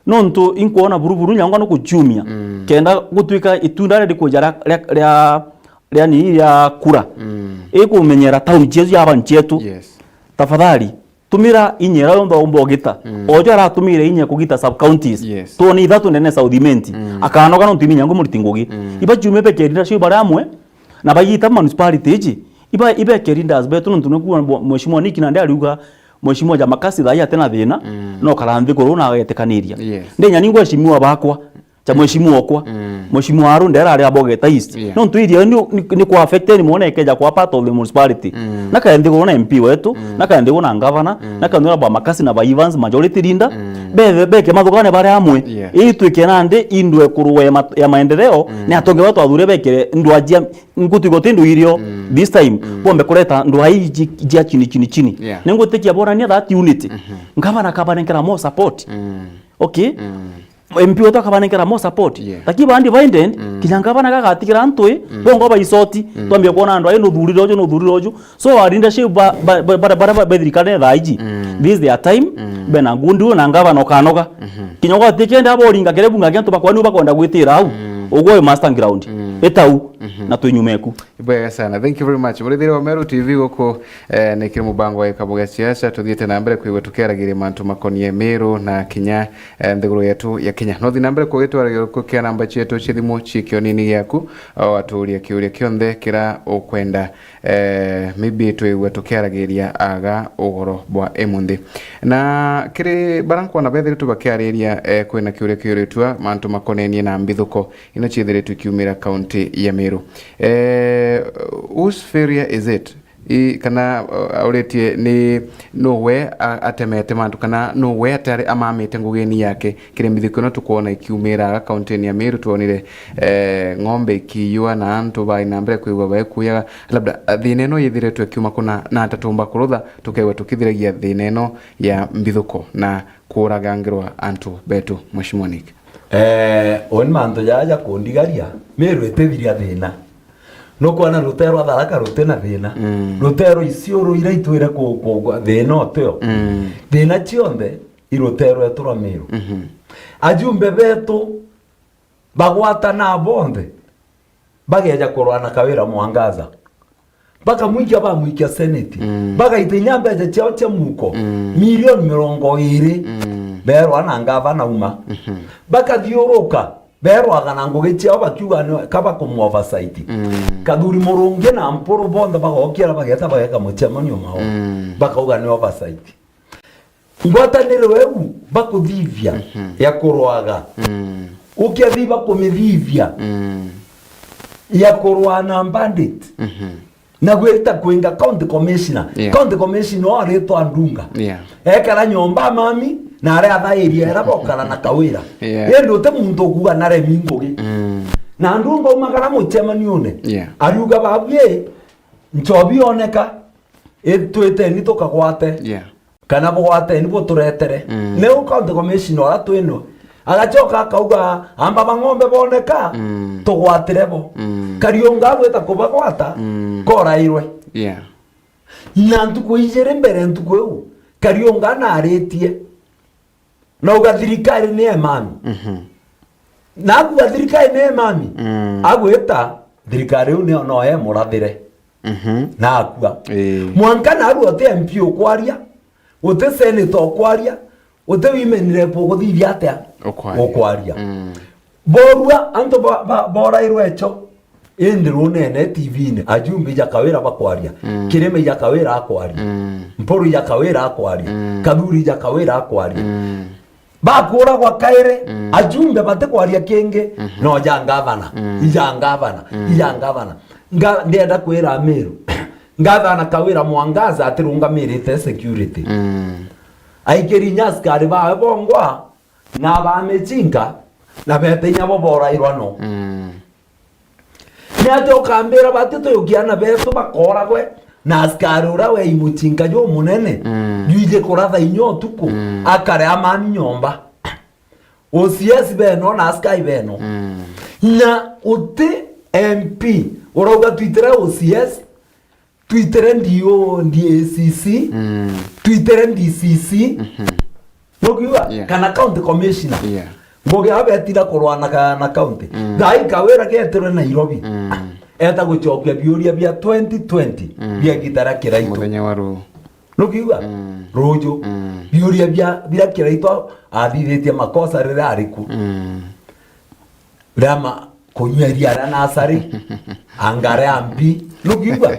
nontu inkwona buruburu nyangwa nukuchumia. Mm. Kenda gutwika itunda ria rikuja ria, ria, ria, ria ni ria kura. Mm. Ikumenyera town cietu ya bantu cietu. Yes. Tafadhali, tumira inya iria yonthe umba ugita. Mm. Ojo aratumire inya kugita sub counties. Yes. Twone ithatu nene South Imenti. Mm. Akanoga nontu iminya ngu muriti ngugi. Mm. Iba chumia bekeri na cio bari amwe. Na bagiita municipality iji, iba, ibeke leaders betu, nontu nikuo mbo-, Mheshimiwa Nick nandi ariuga, Mheshimiwa Jamakasi thaa ii ati na thina, mm, no kara nthiguru na agetikaniria. Yes. Ndinya ningwa mheshimiwa bakwa, ja mheshimiwa okwa, mm, Mheshimiwa Aru ndera ari Abogeta East. Yeah. Nontu iria ni, ni, ni kwa affected ni mwone ekeja kwa part of the municipality. Mm. Na kae nthiguru na M P wetu, mm, na kae nthiguru na governor, mm, na kae nthiguru ba Makasi na ba Evans majority leader. Mm. Bethe, beke mathugane bare amwe. Yeah. Ii twike nandi indwe kurwe ma-, ya maendeleo, mm, ni atonge watu athure bekere ndwa jia Nkutigwo ti ndu irio, mm, this time, mm, bombe kureta ndwai ji-, jia chini, chini, chini. Yeah. Ningutikia borania that unity. Mhm. Ngavana akabanenkera more support. Mm. Okay? Mm. M P wetu akabanenkera more support. Yeah. Lakini bandi baindend, mm, kinya ngavana gagatigera ntwi, mm, bongo baisoti, mm, twambia kuona ndwai nuthurire uju, nuthurire uju. So, a leadership ba, ba, ba, ba, ba, ba, bethirikane thaa iji. Mm. This is their time. Mm. Bena ngundi na ngavana ukanoga. Mhm. Kinya gwatikenda aboringa kere bunga kiantu bakwa niu bakwenda gwitira au. Mm. Ugwe master ground. Mm. Itau. Mhm. Na twinyumeku. Ibwega sana. Thank you very much. Murithiri wa Meru T V guku, eh, ni kiri mubango wa Gikabu gia Siasa. Tuthiite na mbere kwigua tukiaragiria mantu makonie Meru na kinya, eh, nthiguru yetu ya Kenya. No thi na mbere kugitwaragia kukia namba cietu cia thimu ci kionini giaku, o aturia kiuria kionthe kira ukwenda, eh, maybe twigua tukiaragiria aga ugoro bwa imunthi. Na kiri bara nkwona bethiritu bakiariria, eh, kwina kiuria kiuritwa mantu makonenie na mbithuko ino ciithiritwe ikiumira kaunti ya Meru. Eh, whose failure is it? I, kana, uh, auritie ni, nuwe a-, atemete mantu, kana nuwe atari amamite ngugini yake? Kiri mbithuko ino tukwona ikiumira aga kauntini ya Meru, twonire, eh, ng'ombe ikiyua na antu bai na mbere kwigua baikuyaga. Labda, uh, thina ino yithiritwe ikiuma kuna na atatumba kurutha, tukeigua tukithiragia thina ino ya mbithuko na kuuragangirwa antu betu, Mheshimiwa Nick? Eh, uni mantu jaja ja kundigaria, Meru itithiria thina. Nukwona rutero rwa Tharaka ruti na thina. Mm. Rutero Isiolo ira itwire ku, ku, ku, thina utio. Mm. Thina cionthe i rutero rwetu rwa Meru. Mhm. Ajumbe betu bagwatana bonthe, bageja kurwa na Kawira Mwangaza. Bakamwikia, bamwikia Senate. Mm. Bagaita inya mbeca ciao cia muko, mm, milioni mirongo iri. Mm. Berwa na ngavana uma. Mhm. Bakathiuruka, berwaga na ngugi ciao bakiuga ni kaba kumu oversight. Mm. Kathuri Murungi na Mpuru bonthe bagokira bageta bageka mucemanio mao. Mm. Bakauga ni oversight. Ngwataniro iu bakuthithia, mhm, ya kurwaga. Mm. Ukiathi bakumithithia, mm, ya kurwa na bandit. Mhm. Na gwita kwinga county commissioner. Yeah. County commissioner aritwa Ndunga. Yeah. Ekara nyomba mami, na aria athairia era bokara na Kawira. Yeah. Indi uti muntu ukuga naremi ngugi. Mm. Na andu ngaumagara mucemanione. Yeah. Ariuga, "Babu ii, Nchobi oneka, itwiteni tukagwate." Yeah. Kana bugwateni buturetere. Mm. Niu county commissioner uria twino. Agacoka akauga, "Amba bang'ombe boneka, mm, tugwatire bo." Mm. Kariunga agwita kubagwata, mm, korairwe. Yeah. Na ntuku ijiri mbere ntuku iu, Kariunga naritie. Na uga thirikari ni emami. Mhm. Na akuga thirikari ni emami. Mm. Agwita thirikari iu ni no emurathire. Mhm. Na akua. Ii. Mwanka narua uti M P ukwaria, uti senator ukwaria, uti women rep uguthithia atia? Ukwaria. Ukwaria. Mm. Borua antu ba, ba, borairwe echo. Indi runene T V-ini, ajumbe ja Kawira bakwaria. Mm. Kirima ja Kawira akwaria. Mm. Mpuru ja Kawira akwaria. Mm. Kathuri ja Kawira akwaria. Mm. Bakuragwa kairi, mm, ajumbe batikwaria kingi, mhm, no ja ngavana, mm, ija ngavana, mm, ija ngavana. Nga-, ndienda kwira Amiru, ngavana Kawira Mwangaza atirungamirite security. Mm. Aikiri inya askari bawe bongwa, na ba michinka, na bete inya bo borairwa no. Mm. Ni atia ukambira bati tuyukia ana betu bakoragwe na askari uria wei muchinka jumunene, mm, jwiji kuratha inya utuku, mm, akare amani nyomba? O C S beno na askari beno. Mm. Na uti M P, urauga twitire O C S, twitire D O, D A C C, mm, twitire D C C. Mhm. Nukiuga? Yeah. Kana county commissioner. Yeah. Ngugi aba betira kurwana ka-, na county. Mm. Thaa ii Kawira getirwe Nairobi. Mm. Eta gucokia biuria bia twenty twenty, mm, bia gita ria Kiraitu. Muthenya wa ruu. Nukiuga? Mm. Ruju. Mm. Biuria bia, bia Kiraitu athithitie makosa riria ariku. Mm. Rama kunywa iria ria nasari, angare ambi. Nukiuga?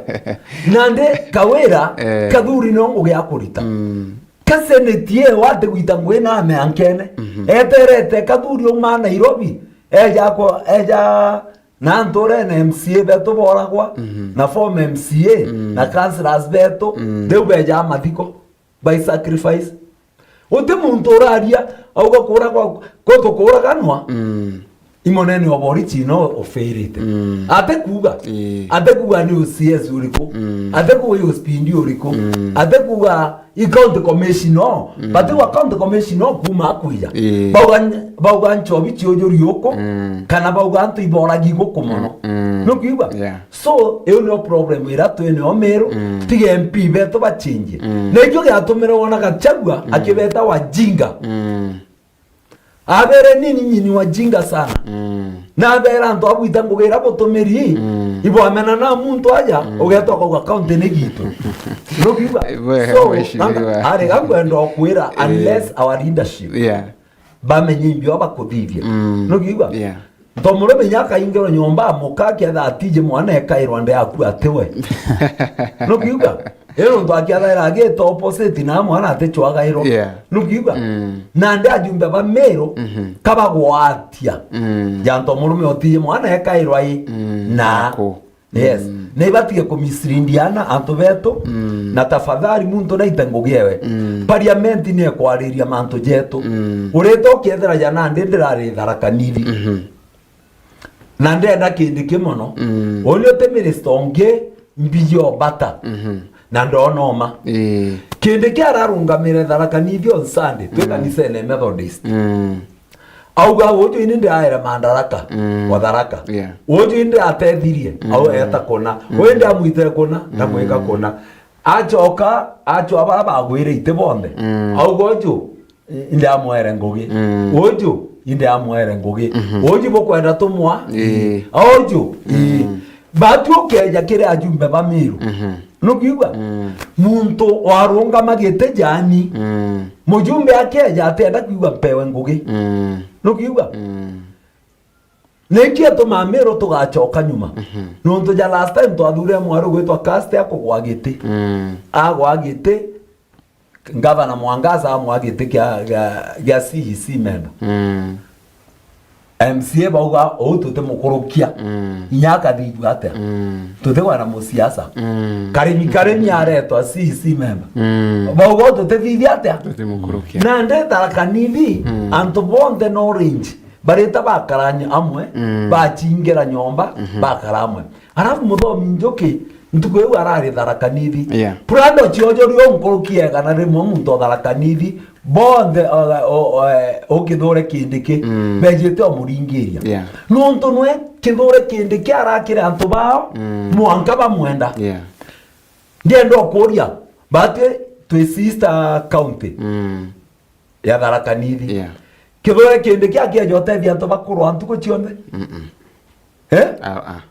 Nandi Kawira, eh, Kathuri no ngugi akurita. Mm. Ka seneti ye wate gwita ngugi na ameankene. Mhm. Eterete Kathuri uma Nairobi, eja ko-, eja na nturene M C A betu boragwa, mhm, na former M C A, mm, na councillors betu, mm, riu beja mathiko. By sacrifice. Uti muntu uraria, auga kuuragwa, kwetu kuuraganwa, mm, imonene of origin no ufairite. Mm. Ate kuuga, ii, ate kuuga ni O C S uriku, mm, ate kuuga i O C P D uriku, mm, ate kuuga i county commission no, mm, but wa county commission no kuuma akwija. Ii. Bauga, bauga Nchobi ciujuri uku, mm, kana bauga antu iboragi guku mono. Mm, mm. Nukiuga? Yeah. So, iu nio problem iria twinio Meru, mm, tiga M P betu bachinjie. Mm. Na ikio giatumire wona Gachagua, mm, akibeta wajinga. Mm. Abere nini nyini wajinga sana. Mm. Na abera antu abwita ngugi iria butumiri, mm, ibwamena na muntu aja, mm, ugeta ukauga county ni gitu. Nukiuga? We, so, mheshimiwa. Nanga, ari gakwenda okwira, eh, unless our leadership, yeah, bamenye imbio bakuthithia. Mm. Nukiuga? Yeah. Ntomurume inya akaingirwa nyomba amuka aketha atiji mwana ekairwa nde aku ati we. Nukiuga? Ino ntu akiathaira agita opposite na mwana atichwagairwa. Yeah. Nukiuga? Mm. Nandi ajumbe ba Meru, mhm, kabagwatia. Mm. Ja ntomurume otiji mwana ekairwa i, mm, na aku. Yes. Mm. Na ibatige kumisleadiana antu betu, mm, na tafadhali muntu naite ngugi ewe. Mm. Parliament ni ekwariria mantu jetu. Mm. Urite ukiethera ja nandi ndirari Tharaka Nithi. Mhm. Na ndenda kindi ki mono. Mm. Uni uti minister ungi mbiji obata. Mhm. Na ndonoma. Ii. Kindi ki ararungamire Tharaka Nithi on Sunday, twi, mm, kanisene Methodist. Mm. Auga, "Uju ini ndiraere Mandaraka, mm, wa Tharaka. Yeah. Uju ini ndiratethirie, mm, au eta kuna. Mm. Uyu ndamwitire kuna, na, mm, gwika kuna." Acoka, acwa bara bagwire iti bonthe. Mm. Auga, "Uju, i-, indamwere ngugi. Mm. Uju, indamwere ngugi. Mhm. Uju bukwenda tumwa? Ii. Ii. Uju, ii." Mm. Batu ukeja kiri ajumbe ba Meru. Mhm. Nukiigua? Mm. Muntu warungama giti jani. Mm. Mujumbe akeja atienda kwigua mpewe ngugi. Mm. Nukiigua? Mm. Niki atumaa Meru tugacoka nyuma? Mhm. Nontu ja last time twathuurire mwaru gwitwa Kaste akugwa giti. Mm. Agwa giti, Ngavana Mwangaza amwa giti kia, kia, kia C E C member. Mm. M C A bauga, "Uu tutimukurukia." Mm. Inya akathithua atia? Mm. Tutikwenda musiasa. Mm. Karimi, Karimi aretwa C E C member. Mm. Bauga, "Uu tutithithia atia?" Tutimukurukia. Na nde Tharaka Nithi, mm, antu bonthe no range. Barita bakarania amwe, mm, bachingira nyomba, mhm, bakara amwe. Arafu muthomi Njuki, ntuku iu arari Tharaka Nithi. Yeah. Prado Chiojo rio nkuruki egana rimwe muntu o Tharaka Nithi, bonthe, o, o, o, eh, ukithure Kindiki, mm, bejite omuringiria. Yeah. Nontu nwe Kithure Kindiki arakire antu bao, mm, mwanka bamwenda. Yeah. Ndienda ukuria, batwi twi sister county, mm, ya Tharaka Nithi. Yeah. Kithure Kindiki akieja utethia antu bakurwa ntuku cionthe? Mm-mm. Eh? Ah, ah.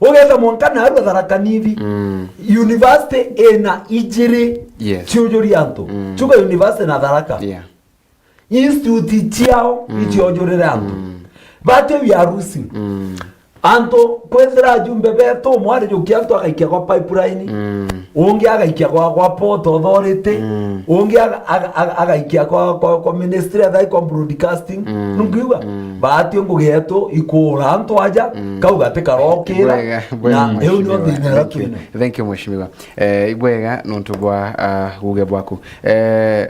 Ugetha mwanka narua Tharaka Nithi. Mm. University ina ijiri, yes, ciujuria antu. Mm. Chuka University na Tharaka. Yeah. Institute ciao, mm, icionjurire antu. Mm. Batwi we are losing. Mm. Antu kwithira ajumbe betu, umwe arijukia antu agaikia kwa pipeline, mm, ungi agaikia kwa, kwa Port Authority, mm, ungi aga-, aga-, aga-, agaikia kwa, kwa, kwa ministry ya thaai kwa broadcasting. Mm. Nungiuga? Mm. Batwi ngugi yetu ikuura antu aja, mm, kau gati karokira, bwega, bwega, na iu nio mheshimiwa. Thina iria twina. Thank you, mheshimiwa. Eh, ibwega nontu bwa, ah, uge bwaku. Eh,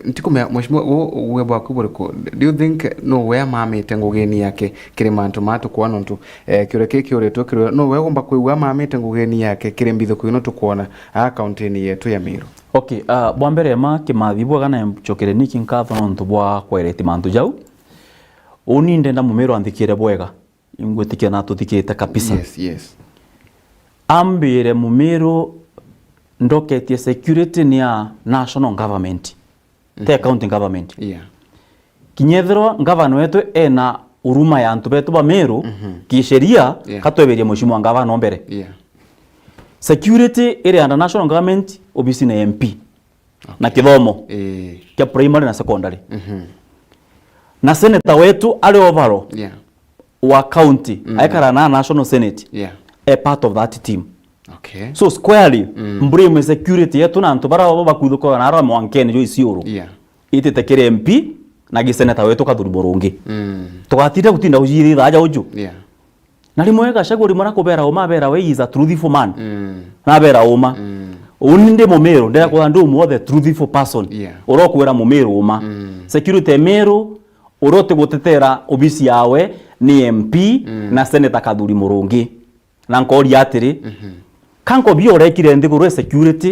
ntikumea, mheshimiwa, u-, uge bwaku buriku? Do you think no we amamite ngugini yake kiri mantu ma tukwa nontu, eh, kiuria kii kiuritwe kirwe, no we ugomba kwigua amamite ngugini yake kiri mbithuku ino tukwona aa kauntini yetu ya Meru? Okay, ah, bwa mbere ma Kimathi bwega na ncokere niki nkatho nontu bwa kwereti mantu jau. Uni ndenda Mumiru anthikire bwega. Ingwitikia na tuthikirite kabisa. Yes, yes. Ambire Mumiru ndoketie security ni ya national government, te, mhm, county government. Yeah. Kinya ethirwa ngavana wetu ena uruma ya antu betu ba Meru, mhm, kisheria, yeah, katweberie mheshimiwa ngavana o mbere. Yeah. Security iri under national government, obisi na M P. Na, okay, kithomo, eh, kia primary na secondary. Mhm. Na senator wetu ari overall, yeah, wa county, mm, aikara na national senate, yeah, e part of that team. Okay. So squarely, mm, mblame security yetu na antu bara bo bakwithuka na ara mwankene jo Isiolo. Yeah. Itite kiri M P na gi senator wetu Kathuri Murungi. Mm. Tugatinda gutinda ujiri thaja uju. Yeah. Na rimwe Gachagua rimwe nakubera uma, abera we is a truthful man. Mm. Nabera uma. Mm. Uni ndi Mumiru, ndira, yeah, kwona ndi umwe the truthful person. Yeah. Urokwira Mumiru uma. Mm. Security Meru, uria utigutetera obisi yawe ni M P, mm, na Senator Kathuri Murungi. Na nkoria atiri, mhm, ka nkobia urekire nthiguru e security,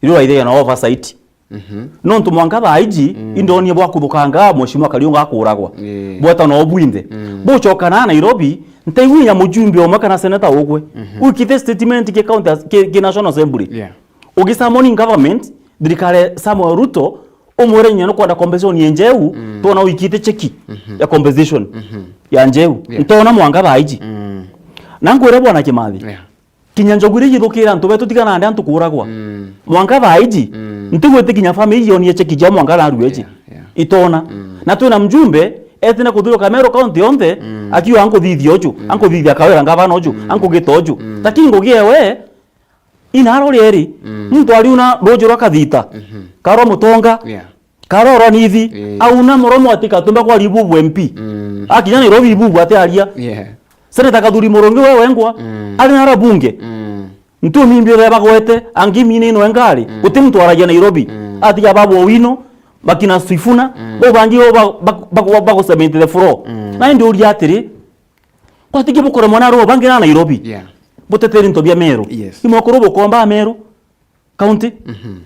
iria uraithagia na oversight? Mhm. Nontu mwanka thaa iji, mm, indonie bwa kuthukanga Mheshimiwa Kariunga akuragwa. Ii. Bweta no bwinthe. Mm. Bucoka na Nairobi, ntaigua inya mujumbe umwe kana seneta ugwe. Mhm. Ukite statement ki county as-, ki, ki National Assembly. Yeah. Ugisamoni government, thirikari Samuel Ruto, umwire inya nukwenda compensation ya njeu, mm, twona wikite cheki, mhm, ya compensation, mhm, ya njeu. Yeah. Ntona mwanka thaa iji. Mm. Na nkwire bwana Kimathi. Yeah. Kinya njogu iria ithukira antu betu, tiga nandi antu kuuragwa. Mm. Mwanka thaa iji, mm, ntigwitikinya family yonie cheki ja mwanka na rueji. Yeah, yeah. Itona. Mm. Na twina mjumbe, etine kuthiruka Meru County yonthe, mm, akiuga ankuthithia uju, mm, ankuthithia Kawira ngavana uju, mm, ankugita uju. Mm. Lakini ngugi ewe, inaro rieri, mm, muntu ariuna ruuji rwa Kathita, mhm, karwa Mutonga, yeah. Karoro Nithi, eh, auna muromo ati katumba kwa Ribubu M P. Mm. Akinya Nairobi Ribubu ati aria. Yeah. Senator Kathuri Murungi we wengwa, mm, ari nara bunge. Mm. Ntu mimbi ore bagwete, angi mine ino engari, mm, guti muntu aragia Nairobi. Mm. Ati ya Babu Owino, bakina Sifuna, mm, bo bangi bo ba-, ba-, ba-, ba-, bagu cement the floor. Mm. Na indi uria atiri, kwa tiki bukore mwana aro bangi na Nairobi. Yeah. Buteteri into bia Meru. Yes. Imwe kuru bukomba Meru. County. Mhm.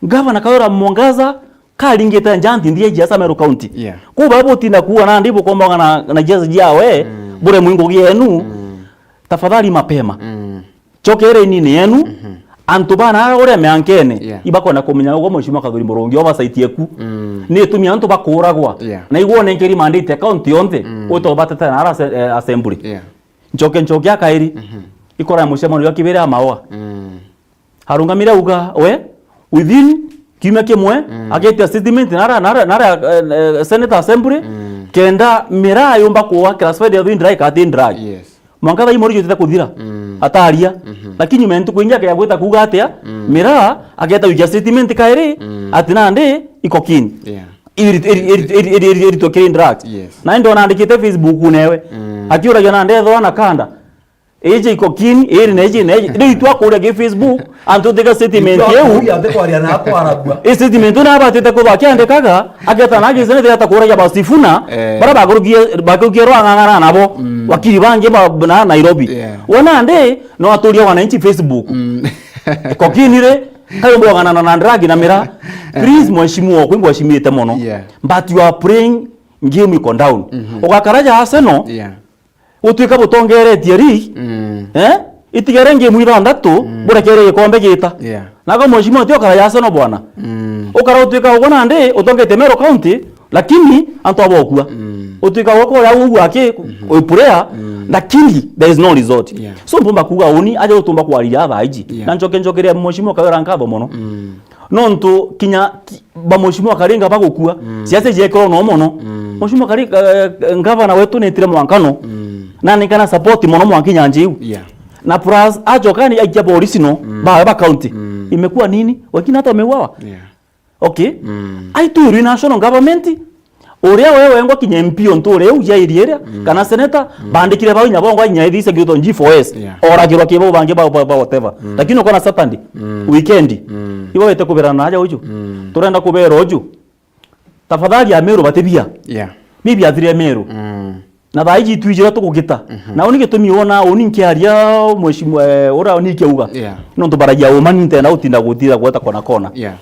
Gavana Kawira Mwangaza karingite nja nthindi ya G S Meru County. Yeah. Kuu baba butinda kuuga nandi bukombaga na, na G S jiawe, mm, bure mwingo gienu. Mm. Tafadhali mapema. Mm. Chokere inini yenu, mhm, antu bana ara uria miankene, yeah, ibakwenda kumenya ugwe Mheshimiwa Kathuri Murungi oversight eku. Mm. Ni itumi antu bakuragwa. Yeah. Na igwo nenkeri mandate ya county yonthe, mm, utobatete na ara ase-, eh, assembly. Yeah. Nchoke, nchoke akairi. Mhm. Ikora mucemanio ya kibere ya mawa. Mm. Arungamire auga, we, within kiumia kimwe, mm, agetia statement nara, nara, nara, eh, eh, Senate Assembly, mm, kenda miraa yumba kuwa classified as being dry, kana ti dry. Yes. Mwanka thaa imwe rijutite kuthira, mm, ataria. Mhm. Lakini nyuma ya ntuku ingi akea gwita kuuga atia, mm, miraa ageta wikia statement kairi, mm, ati nandi iko keen. Yeah. Iri- iri- iri- iri- iri- iri- iritwe kiri interact. Yes. Na indi ona andikite Facebook newe. Mm. Akiuragia na ndethwa na kanda. Iji iko kini, iri na iji na iji. Riu itwakuria ki Facebook, antu tiga statement Itwa iu. Kuria ati kwaria na akwaragua. I statement na abatite kuthwa akiandikaga, ageta na agise nithira ta kuragia ba Sifuna, Eh. bara bakurukie, bakurukie rwang'ang'ana nabo. Mm. Wakiri bangi ba, na Nairobi. Yeah. Wona ndi, no aturia wananchi Facebook. Mm. Iko kini ri, kayo bwagana na ndragi na mira. Please, mheshimiwa, kwi ngwashimite mono. Yeah. But you are playing game iko down. Mhm. Ugakara ja Arsenal, Yeah. gutwika butongeretie league, Mm. eh? Itigere game ithanthatu, Mm. burekere gikombe gita. Yeah. Nago mheshimiwa ti ukara ja Arsenal bwana. Mm. Ukara utwika ugo nandi, utongete Meru County, lakini antu abokua. Mm. Utwika ugo uria ugu aki, Mhm. uyu player, Mm. lakini there is no result. Yeah. So mpumba kuga uni, aja utumba kwariria thaa iji. Yeah. Na njoke njokeria mheshimiwa Kawira nkatho mono. Mm. Nontu kinya ki-, ba mheshimiwa Karinga bagukua, Mm. siasa ijekirwo no mono. Mm. Mheshimiwa Karinga, eh, ngavana wetu nitire mwankano. Mm. Na nikana support mono mwanki nyanji iu. Yeah. Na plus, achoka ni aikia polisi no, Mm. ba, ba county. Mm. Imekuwa nini? Wengine hata wameuawa. Yeah. Okay? Mm. Aitwirwi national government, uria we wengwa kinya M P ontu uria u ja area iria, Mm. kana senator, Mm. bandikire bau inya bongwa inya ithise giuto G four S, Yeah. oragirwa kibo bangi ba, ba, ba whatever. Mm. Lakini ukona Saturday, Mm. weekend, Mm. ibo wete kubera na aja uju. Mm. Turenda kubera uju. Tafadhali Ameru batibia. Yeah. Bibi athire Ameru. Mm. Na thaa iji itwijira tugugita. Mhm. Na uni gitumi wona uni nkiaria mheshimiwa, eh, ura uni kiuga. Yeah. Nontu baragia uma ni ntenda gutinda gutira gweta kona kona. Yeah.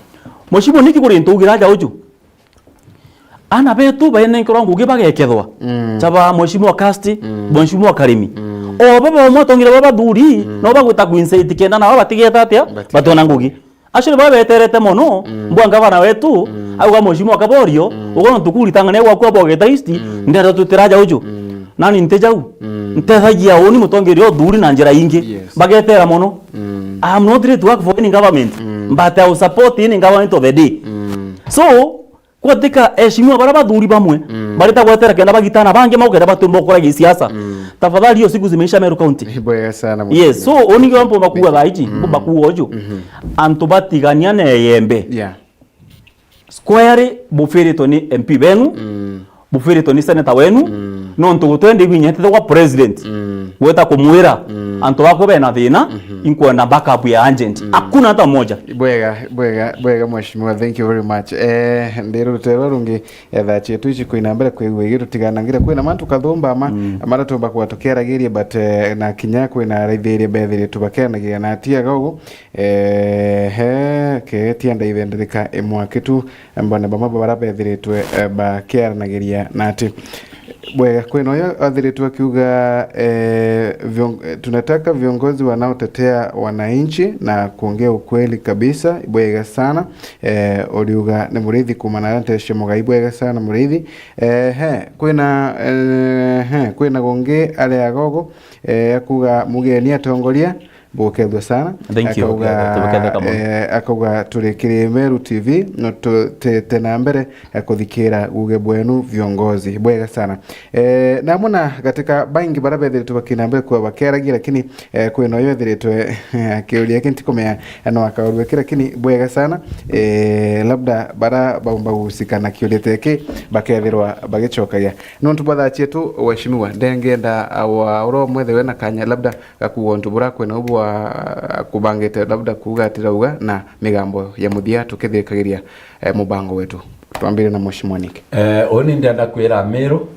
Mheshimiwa, niki kuri ntugira aja uju? Ana betu baenenkerwa ngugi bagekethwa. Mm. Chaba mheshimiwa Kasti, Mm. mheshimiwa Karimi. Mm. O baba bamwe atongire baba thuri, Mm. no bagwita kuinsa itikenda na baba batigeta atia? Bati- Batona ngugi. Actually, baba beterete mono, Mm. mbwa ngavana wetu, Mm. auga mheshimiwa Kaborio, Mm. ugono tukuri tangane gwa kwa Bogeta East, Mm. ndera tutira ja uju. Mm. Nani nte jau? Mm. Ntethagia uni mutongeria uthuri na njira ingi. Yes. Bagetera mono. Mm. I am not ready to work for any government, Mm. but I will support any government of the day. Mm. So, kwatika eshimiwa bara bathuri bamwe, Mm. barita gwetera kenda bagitana bangi mau kenda batumba gukora gisiasa. Mm. Tafadhali, hiyo siku zimeisha Meru County. Bwega sana. Yes, so, uni ngi mpumba kuga thaa iji, Mm. mpumba kuga uju. Mhm. Antu batigania na eyembe. Yeah. Squarely, bufiritwe ni M P benu, Mm. bufiritwe ni senator wenu, Mm. nontu gutwende ibinyetete kwa president, Mm. gweta kumwira, Mm. antu bakwe bena thina, Mhm. inkwenda backup ya urgent. Mm. Hakuna hata moja. Bwega, bwega, bwega, mheshimiwa, thank you very much. Eh, ndirutero rungi, etha cietu ici kwina mbere kwigua igi tutiganangire kwina mantu kathumba ma, Mm. maratumba kwa tukiaragiria, but, eh, na kinya kwina raithiria bethiritwe bakianagiria na atiaga ugu. Ehe, ketia ndaithendereka imwaki tu, mbone bamwe bara bethiritwe, eh, bakiaranagiria na ati. Bwega, kwina uyu athiritwe akiuga, eh, vion-, eh, tunataka viongozi wanaotetea wananchi na kuongea ukweli kabisa. Bwega sana. Eh, uriuga ni Murithi kuma na Ntecia Mugai. Bwega sana Murithi. Ehe, kwina, ehe, kwina gungi ari agogo, eh, akuga mugeni atongoria. Bukethua sana. Thank you. Akauga, Bukethua, bukethua mono. Eh, akauga turi kiri Meru T V, no tu-, tete na mbere, eh, kuthikira guge bwenu viongozi. Bwega sana. Eh, na muna gatika baingi bara bethiritwe bakina mbere kwa bakeragia, lakini, eh, kwina uyu ethiritwe akiuria kinti kumenya, eh, no akaurua ki, lakini bwega sana. Eh, labda bara baumba gusikana kiuria teki bakethirwa bagicokagia. Nontu bwa thaa cietu, waheshimiwa, ndengenda awa uro mwethe wena kanya, labda gakuga untu bura kwina ubu wa kubangite, labda kuuga ati rauga na migambo ya muthia tukithirikagiria, eh, mubango wetu. Twambire na Mheshimiwa Nick. Eh, uni ndienda kwira Amiru,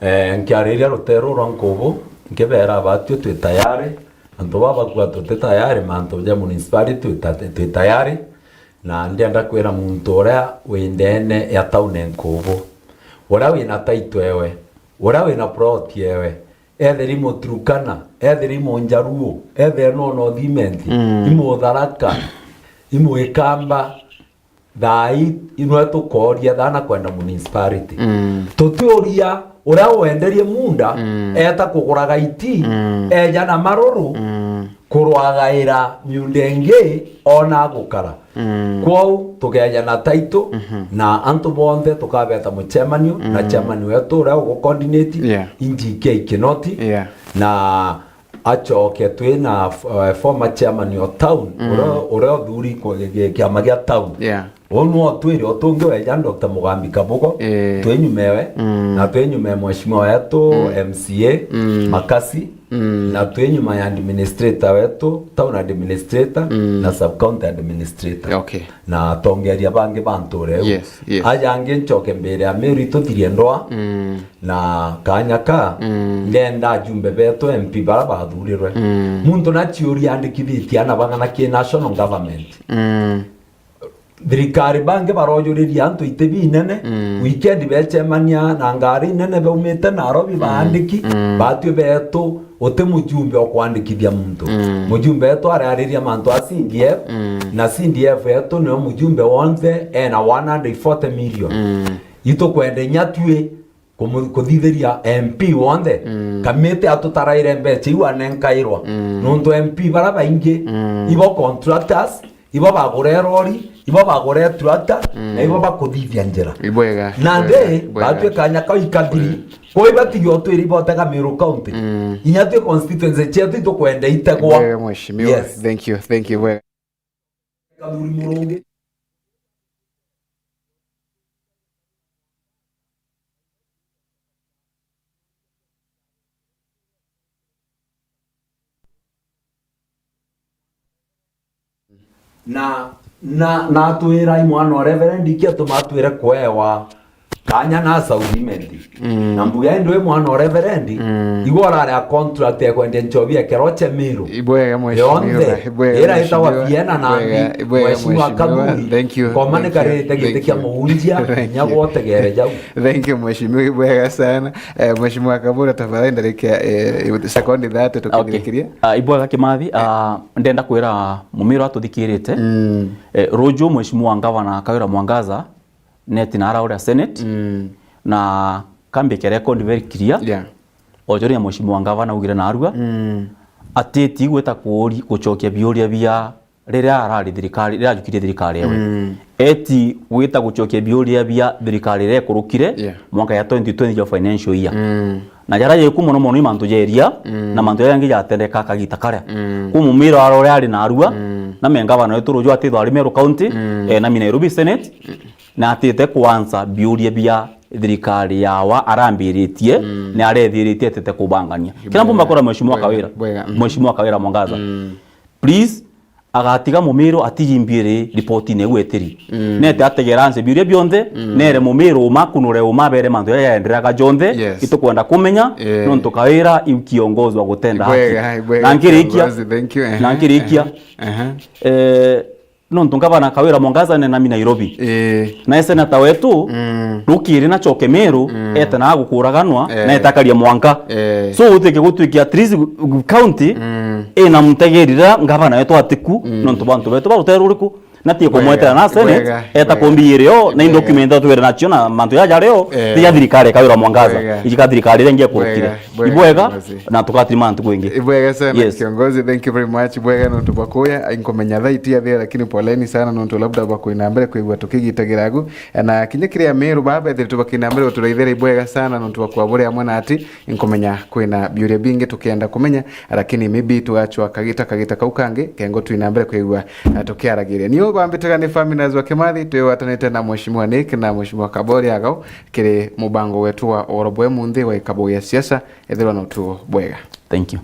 eh, nkiariria rutero rwa Nkubu, nkibera abatwi twi tayari, antu baba bakua tuti tayari, mantu ja municipality twi ta-, twi tayari, na ndienda kwira muntu uria wi ndene ya town Nkubu, uria wina title ewe, uria wina plot ewe, ethira i Muturukana, ethira i Munjaruo, ethira no North Imenti, Mm. i Mutharaka, i Muikamba, thaa ii inwe tukoria thana kwenda municipality. Mm. Tutiuria uria wenderie munda, Mm. eta kugura gaiti, Mm. eja na maruru, Mm. kurwagaira miunda ingi ona gukara. Mm. Kwou tukeja na title, Mhm. na antu bonthe tukabeta mucemanio, na Mm. chairman wetu uria ugu coordinate, Yeah. Injikia Ikinoti, Yeah. na acoke twi na f-, eh, former chairman o town, Mm. uria, uria uthuri kwa gi-, gi-, kiama gia town. Yeah. Uu nwe utwire utungi weja Doctor Mugambi Kabugo, eh, twi nyuma ewe, mm, na twi nyuma ya mheshimiwa wetu, mm, M C A, mm, Makasi, mm, na twi nyuma ya administrator wetu, town administrator, mm, na sub county administrator. Okay. Na atongeria bangi ba ntura iu. Yes, yes. Aja angi ncoke mbere ya Meru ituthirie ndwa, mm, na kanya ka, mm, ndenda ajumbe betu M P bara bathurirwe. Mm. Muntu naciuria andikithitie ana bang'ana ki national government. Mm. Thirikari bangi barojuriria antu iti binene, mm, weekend becemania na ngari nene baumite Nairobi, mm, baandiki, mm, batwi betu uti mujumbe o kwandikithia muntu. Mm. Mujumbe wetu ariariria mantu a C D F, mm, na C D F yetu nio mujumbe wonthe ena one hundred forty million. Mm. Itukwenda inya twi kumu-, kuthithiria M P wonthe, mm, kamiti atutaraire mbecha iu anenkairwa. Mm. Nontu M P bara baingi, mm, ibo contractors, ibo bagure rori, ibo bagure tractor, mm, na ibo bakuthithia njira. Ibwega, nandi, ibwega, ibwega. Batwi kanya kau ikathiri. Mm. Kwi batigi utwiri ibotega Meru County. Mm. Inya twi constituency cietu itukwenda itegwa. Ibwega, mheshimiwa. Yes. Thank you, thank you, ibwega. Kathuri Murungi. Na, na, natwira i mwana o Reverend, iki atuma atwire kwewa kanya na assignment. Mm. Na mbuga indi wi mwana o Reverend, mm, igwe urari a contract ya kwendia nchobi ya kero cha Meru. Ibwega, mheshimiwa, yonthe, ibwega, ira itawa mheshimiwa. Biena na ibwega, mbi, ibwega, mheshimiwa, mheshimiwa Kathuri, thank you, ngoma thank you, ni karite giti kia muunjia, thank you, nya gwotegereja u. Thank you, mheshimiwa, ibwega sana. Eh, mheshimiwa Kabura, tafadhali, ndarika, eh, sekondi thirty, okay, tukithirikiria. Ah, ibwega Kimathi, ah, ndenda kwira Mumiro atuthikirite. Mm. Eh, ruju, mheshimiwa ngavana Kawira Mwangaza, neti na arauria Senate, mm, na kambike record very clear. Yeah. Ojoria mheshimiwa ngavana augire narua, mm, atiti gwita kuuri-, gucokia biuria bia riria arari thirikari, riria ajukirie thirikari ewe. Mm. Eti gwita gucokia biuria bia thirikari iria ikurukire, yeah, mwaka ya twenty twenty ya financial year. Mm. Na jaria jeku mono mono i mantu ja iria, mm, na mantu jaria jangi jatendeka kagita karia. Mm. Ku Mumiro ara uria ari narua, mm, na me ngavana wetu ruju atithwa ari Meru County, mm, eh, na mi Nairobi Senate, mm, na atite kwansa biuria bia thirikari yawa arambiritie, mm, ni arethiritie atite kubangania. Kira mbumba kura mheshimiwa Kawira, bwega, mm, mheshimiwa Kawira Mwangaza. Mm. Please, agatiga Mumiro atiji mbiiri ripotine iu etiri. Mm. Nete ategera anse biuria bionthe, mm, nere Mumiro uma, kunure uma, abere mantu jaria jaendereaga jonthe, yes, itukwenda kumenya, eh, nontu Kawira iu kiongozi wa gutenda haki. Ibwega, ibwega, na nkirikia, kiongozi, thank you, ehe, na nkirikia, ehe, ehe, eh, nontu ngavana Kawira Mwangaza ne nami Nairobi. Eh. Na senata wetu, mm, rukiri na coke Meru, mm, ete na gukuraganwa, eh, na etakaria mwanka. Eh. So, utike gutwikia at least county, mm, ina mutegerira ngavana wetu atiku, mm, nontu bantu betu ba rutere ruriku, na tie kumwetera na Senate, ibwega, eta ibwega, kumbi irio, na ibwega, indocument twere nacio na mantu ya jareo, eh, ti ya thirikari Kawira Mwangaza, ibwega, ijika thirikari iria ingi ekurukire. Ibwega. Ibwega, ibwega, kiongozi. Na tukatirima ntuku ingi. Ibwega sana, yes, kiongozi, thank you very much. Ibwega nontu bwa kuya, inkumenya thaa itiathira, lakini poleni sana nontu labda bwa kwina mbere kwigua tukigitagira agu. Na kinya kiria Meru baba, ethire tubakina mbere guturaithira, ibwega sana nontu bwa kwa buri amwe na ati, inkumenya kwina biuria bingi tukienda kumenya, lakini maybe tugachwa kagita, kagita kau kangi, kengo twina mbere kwigua, eh, tukiaragiria. Nio bambitaga ni Faminas wa Kimathi, twiwatanite na Mheshimiwa Nick na Mheshimiwa Kabori Agau, kiri mubango wetu wa Oro bwe munthi wa ikabo ya siasa. Ethirwa na utuo bwega. Thank you.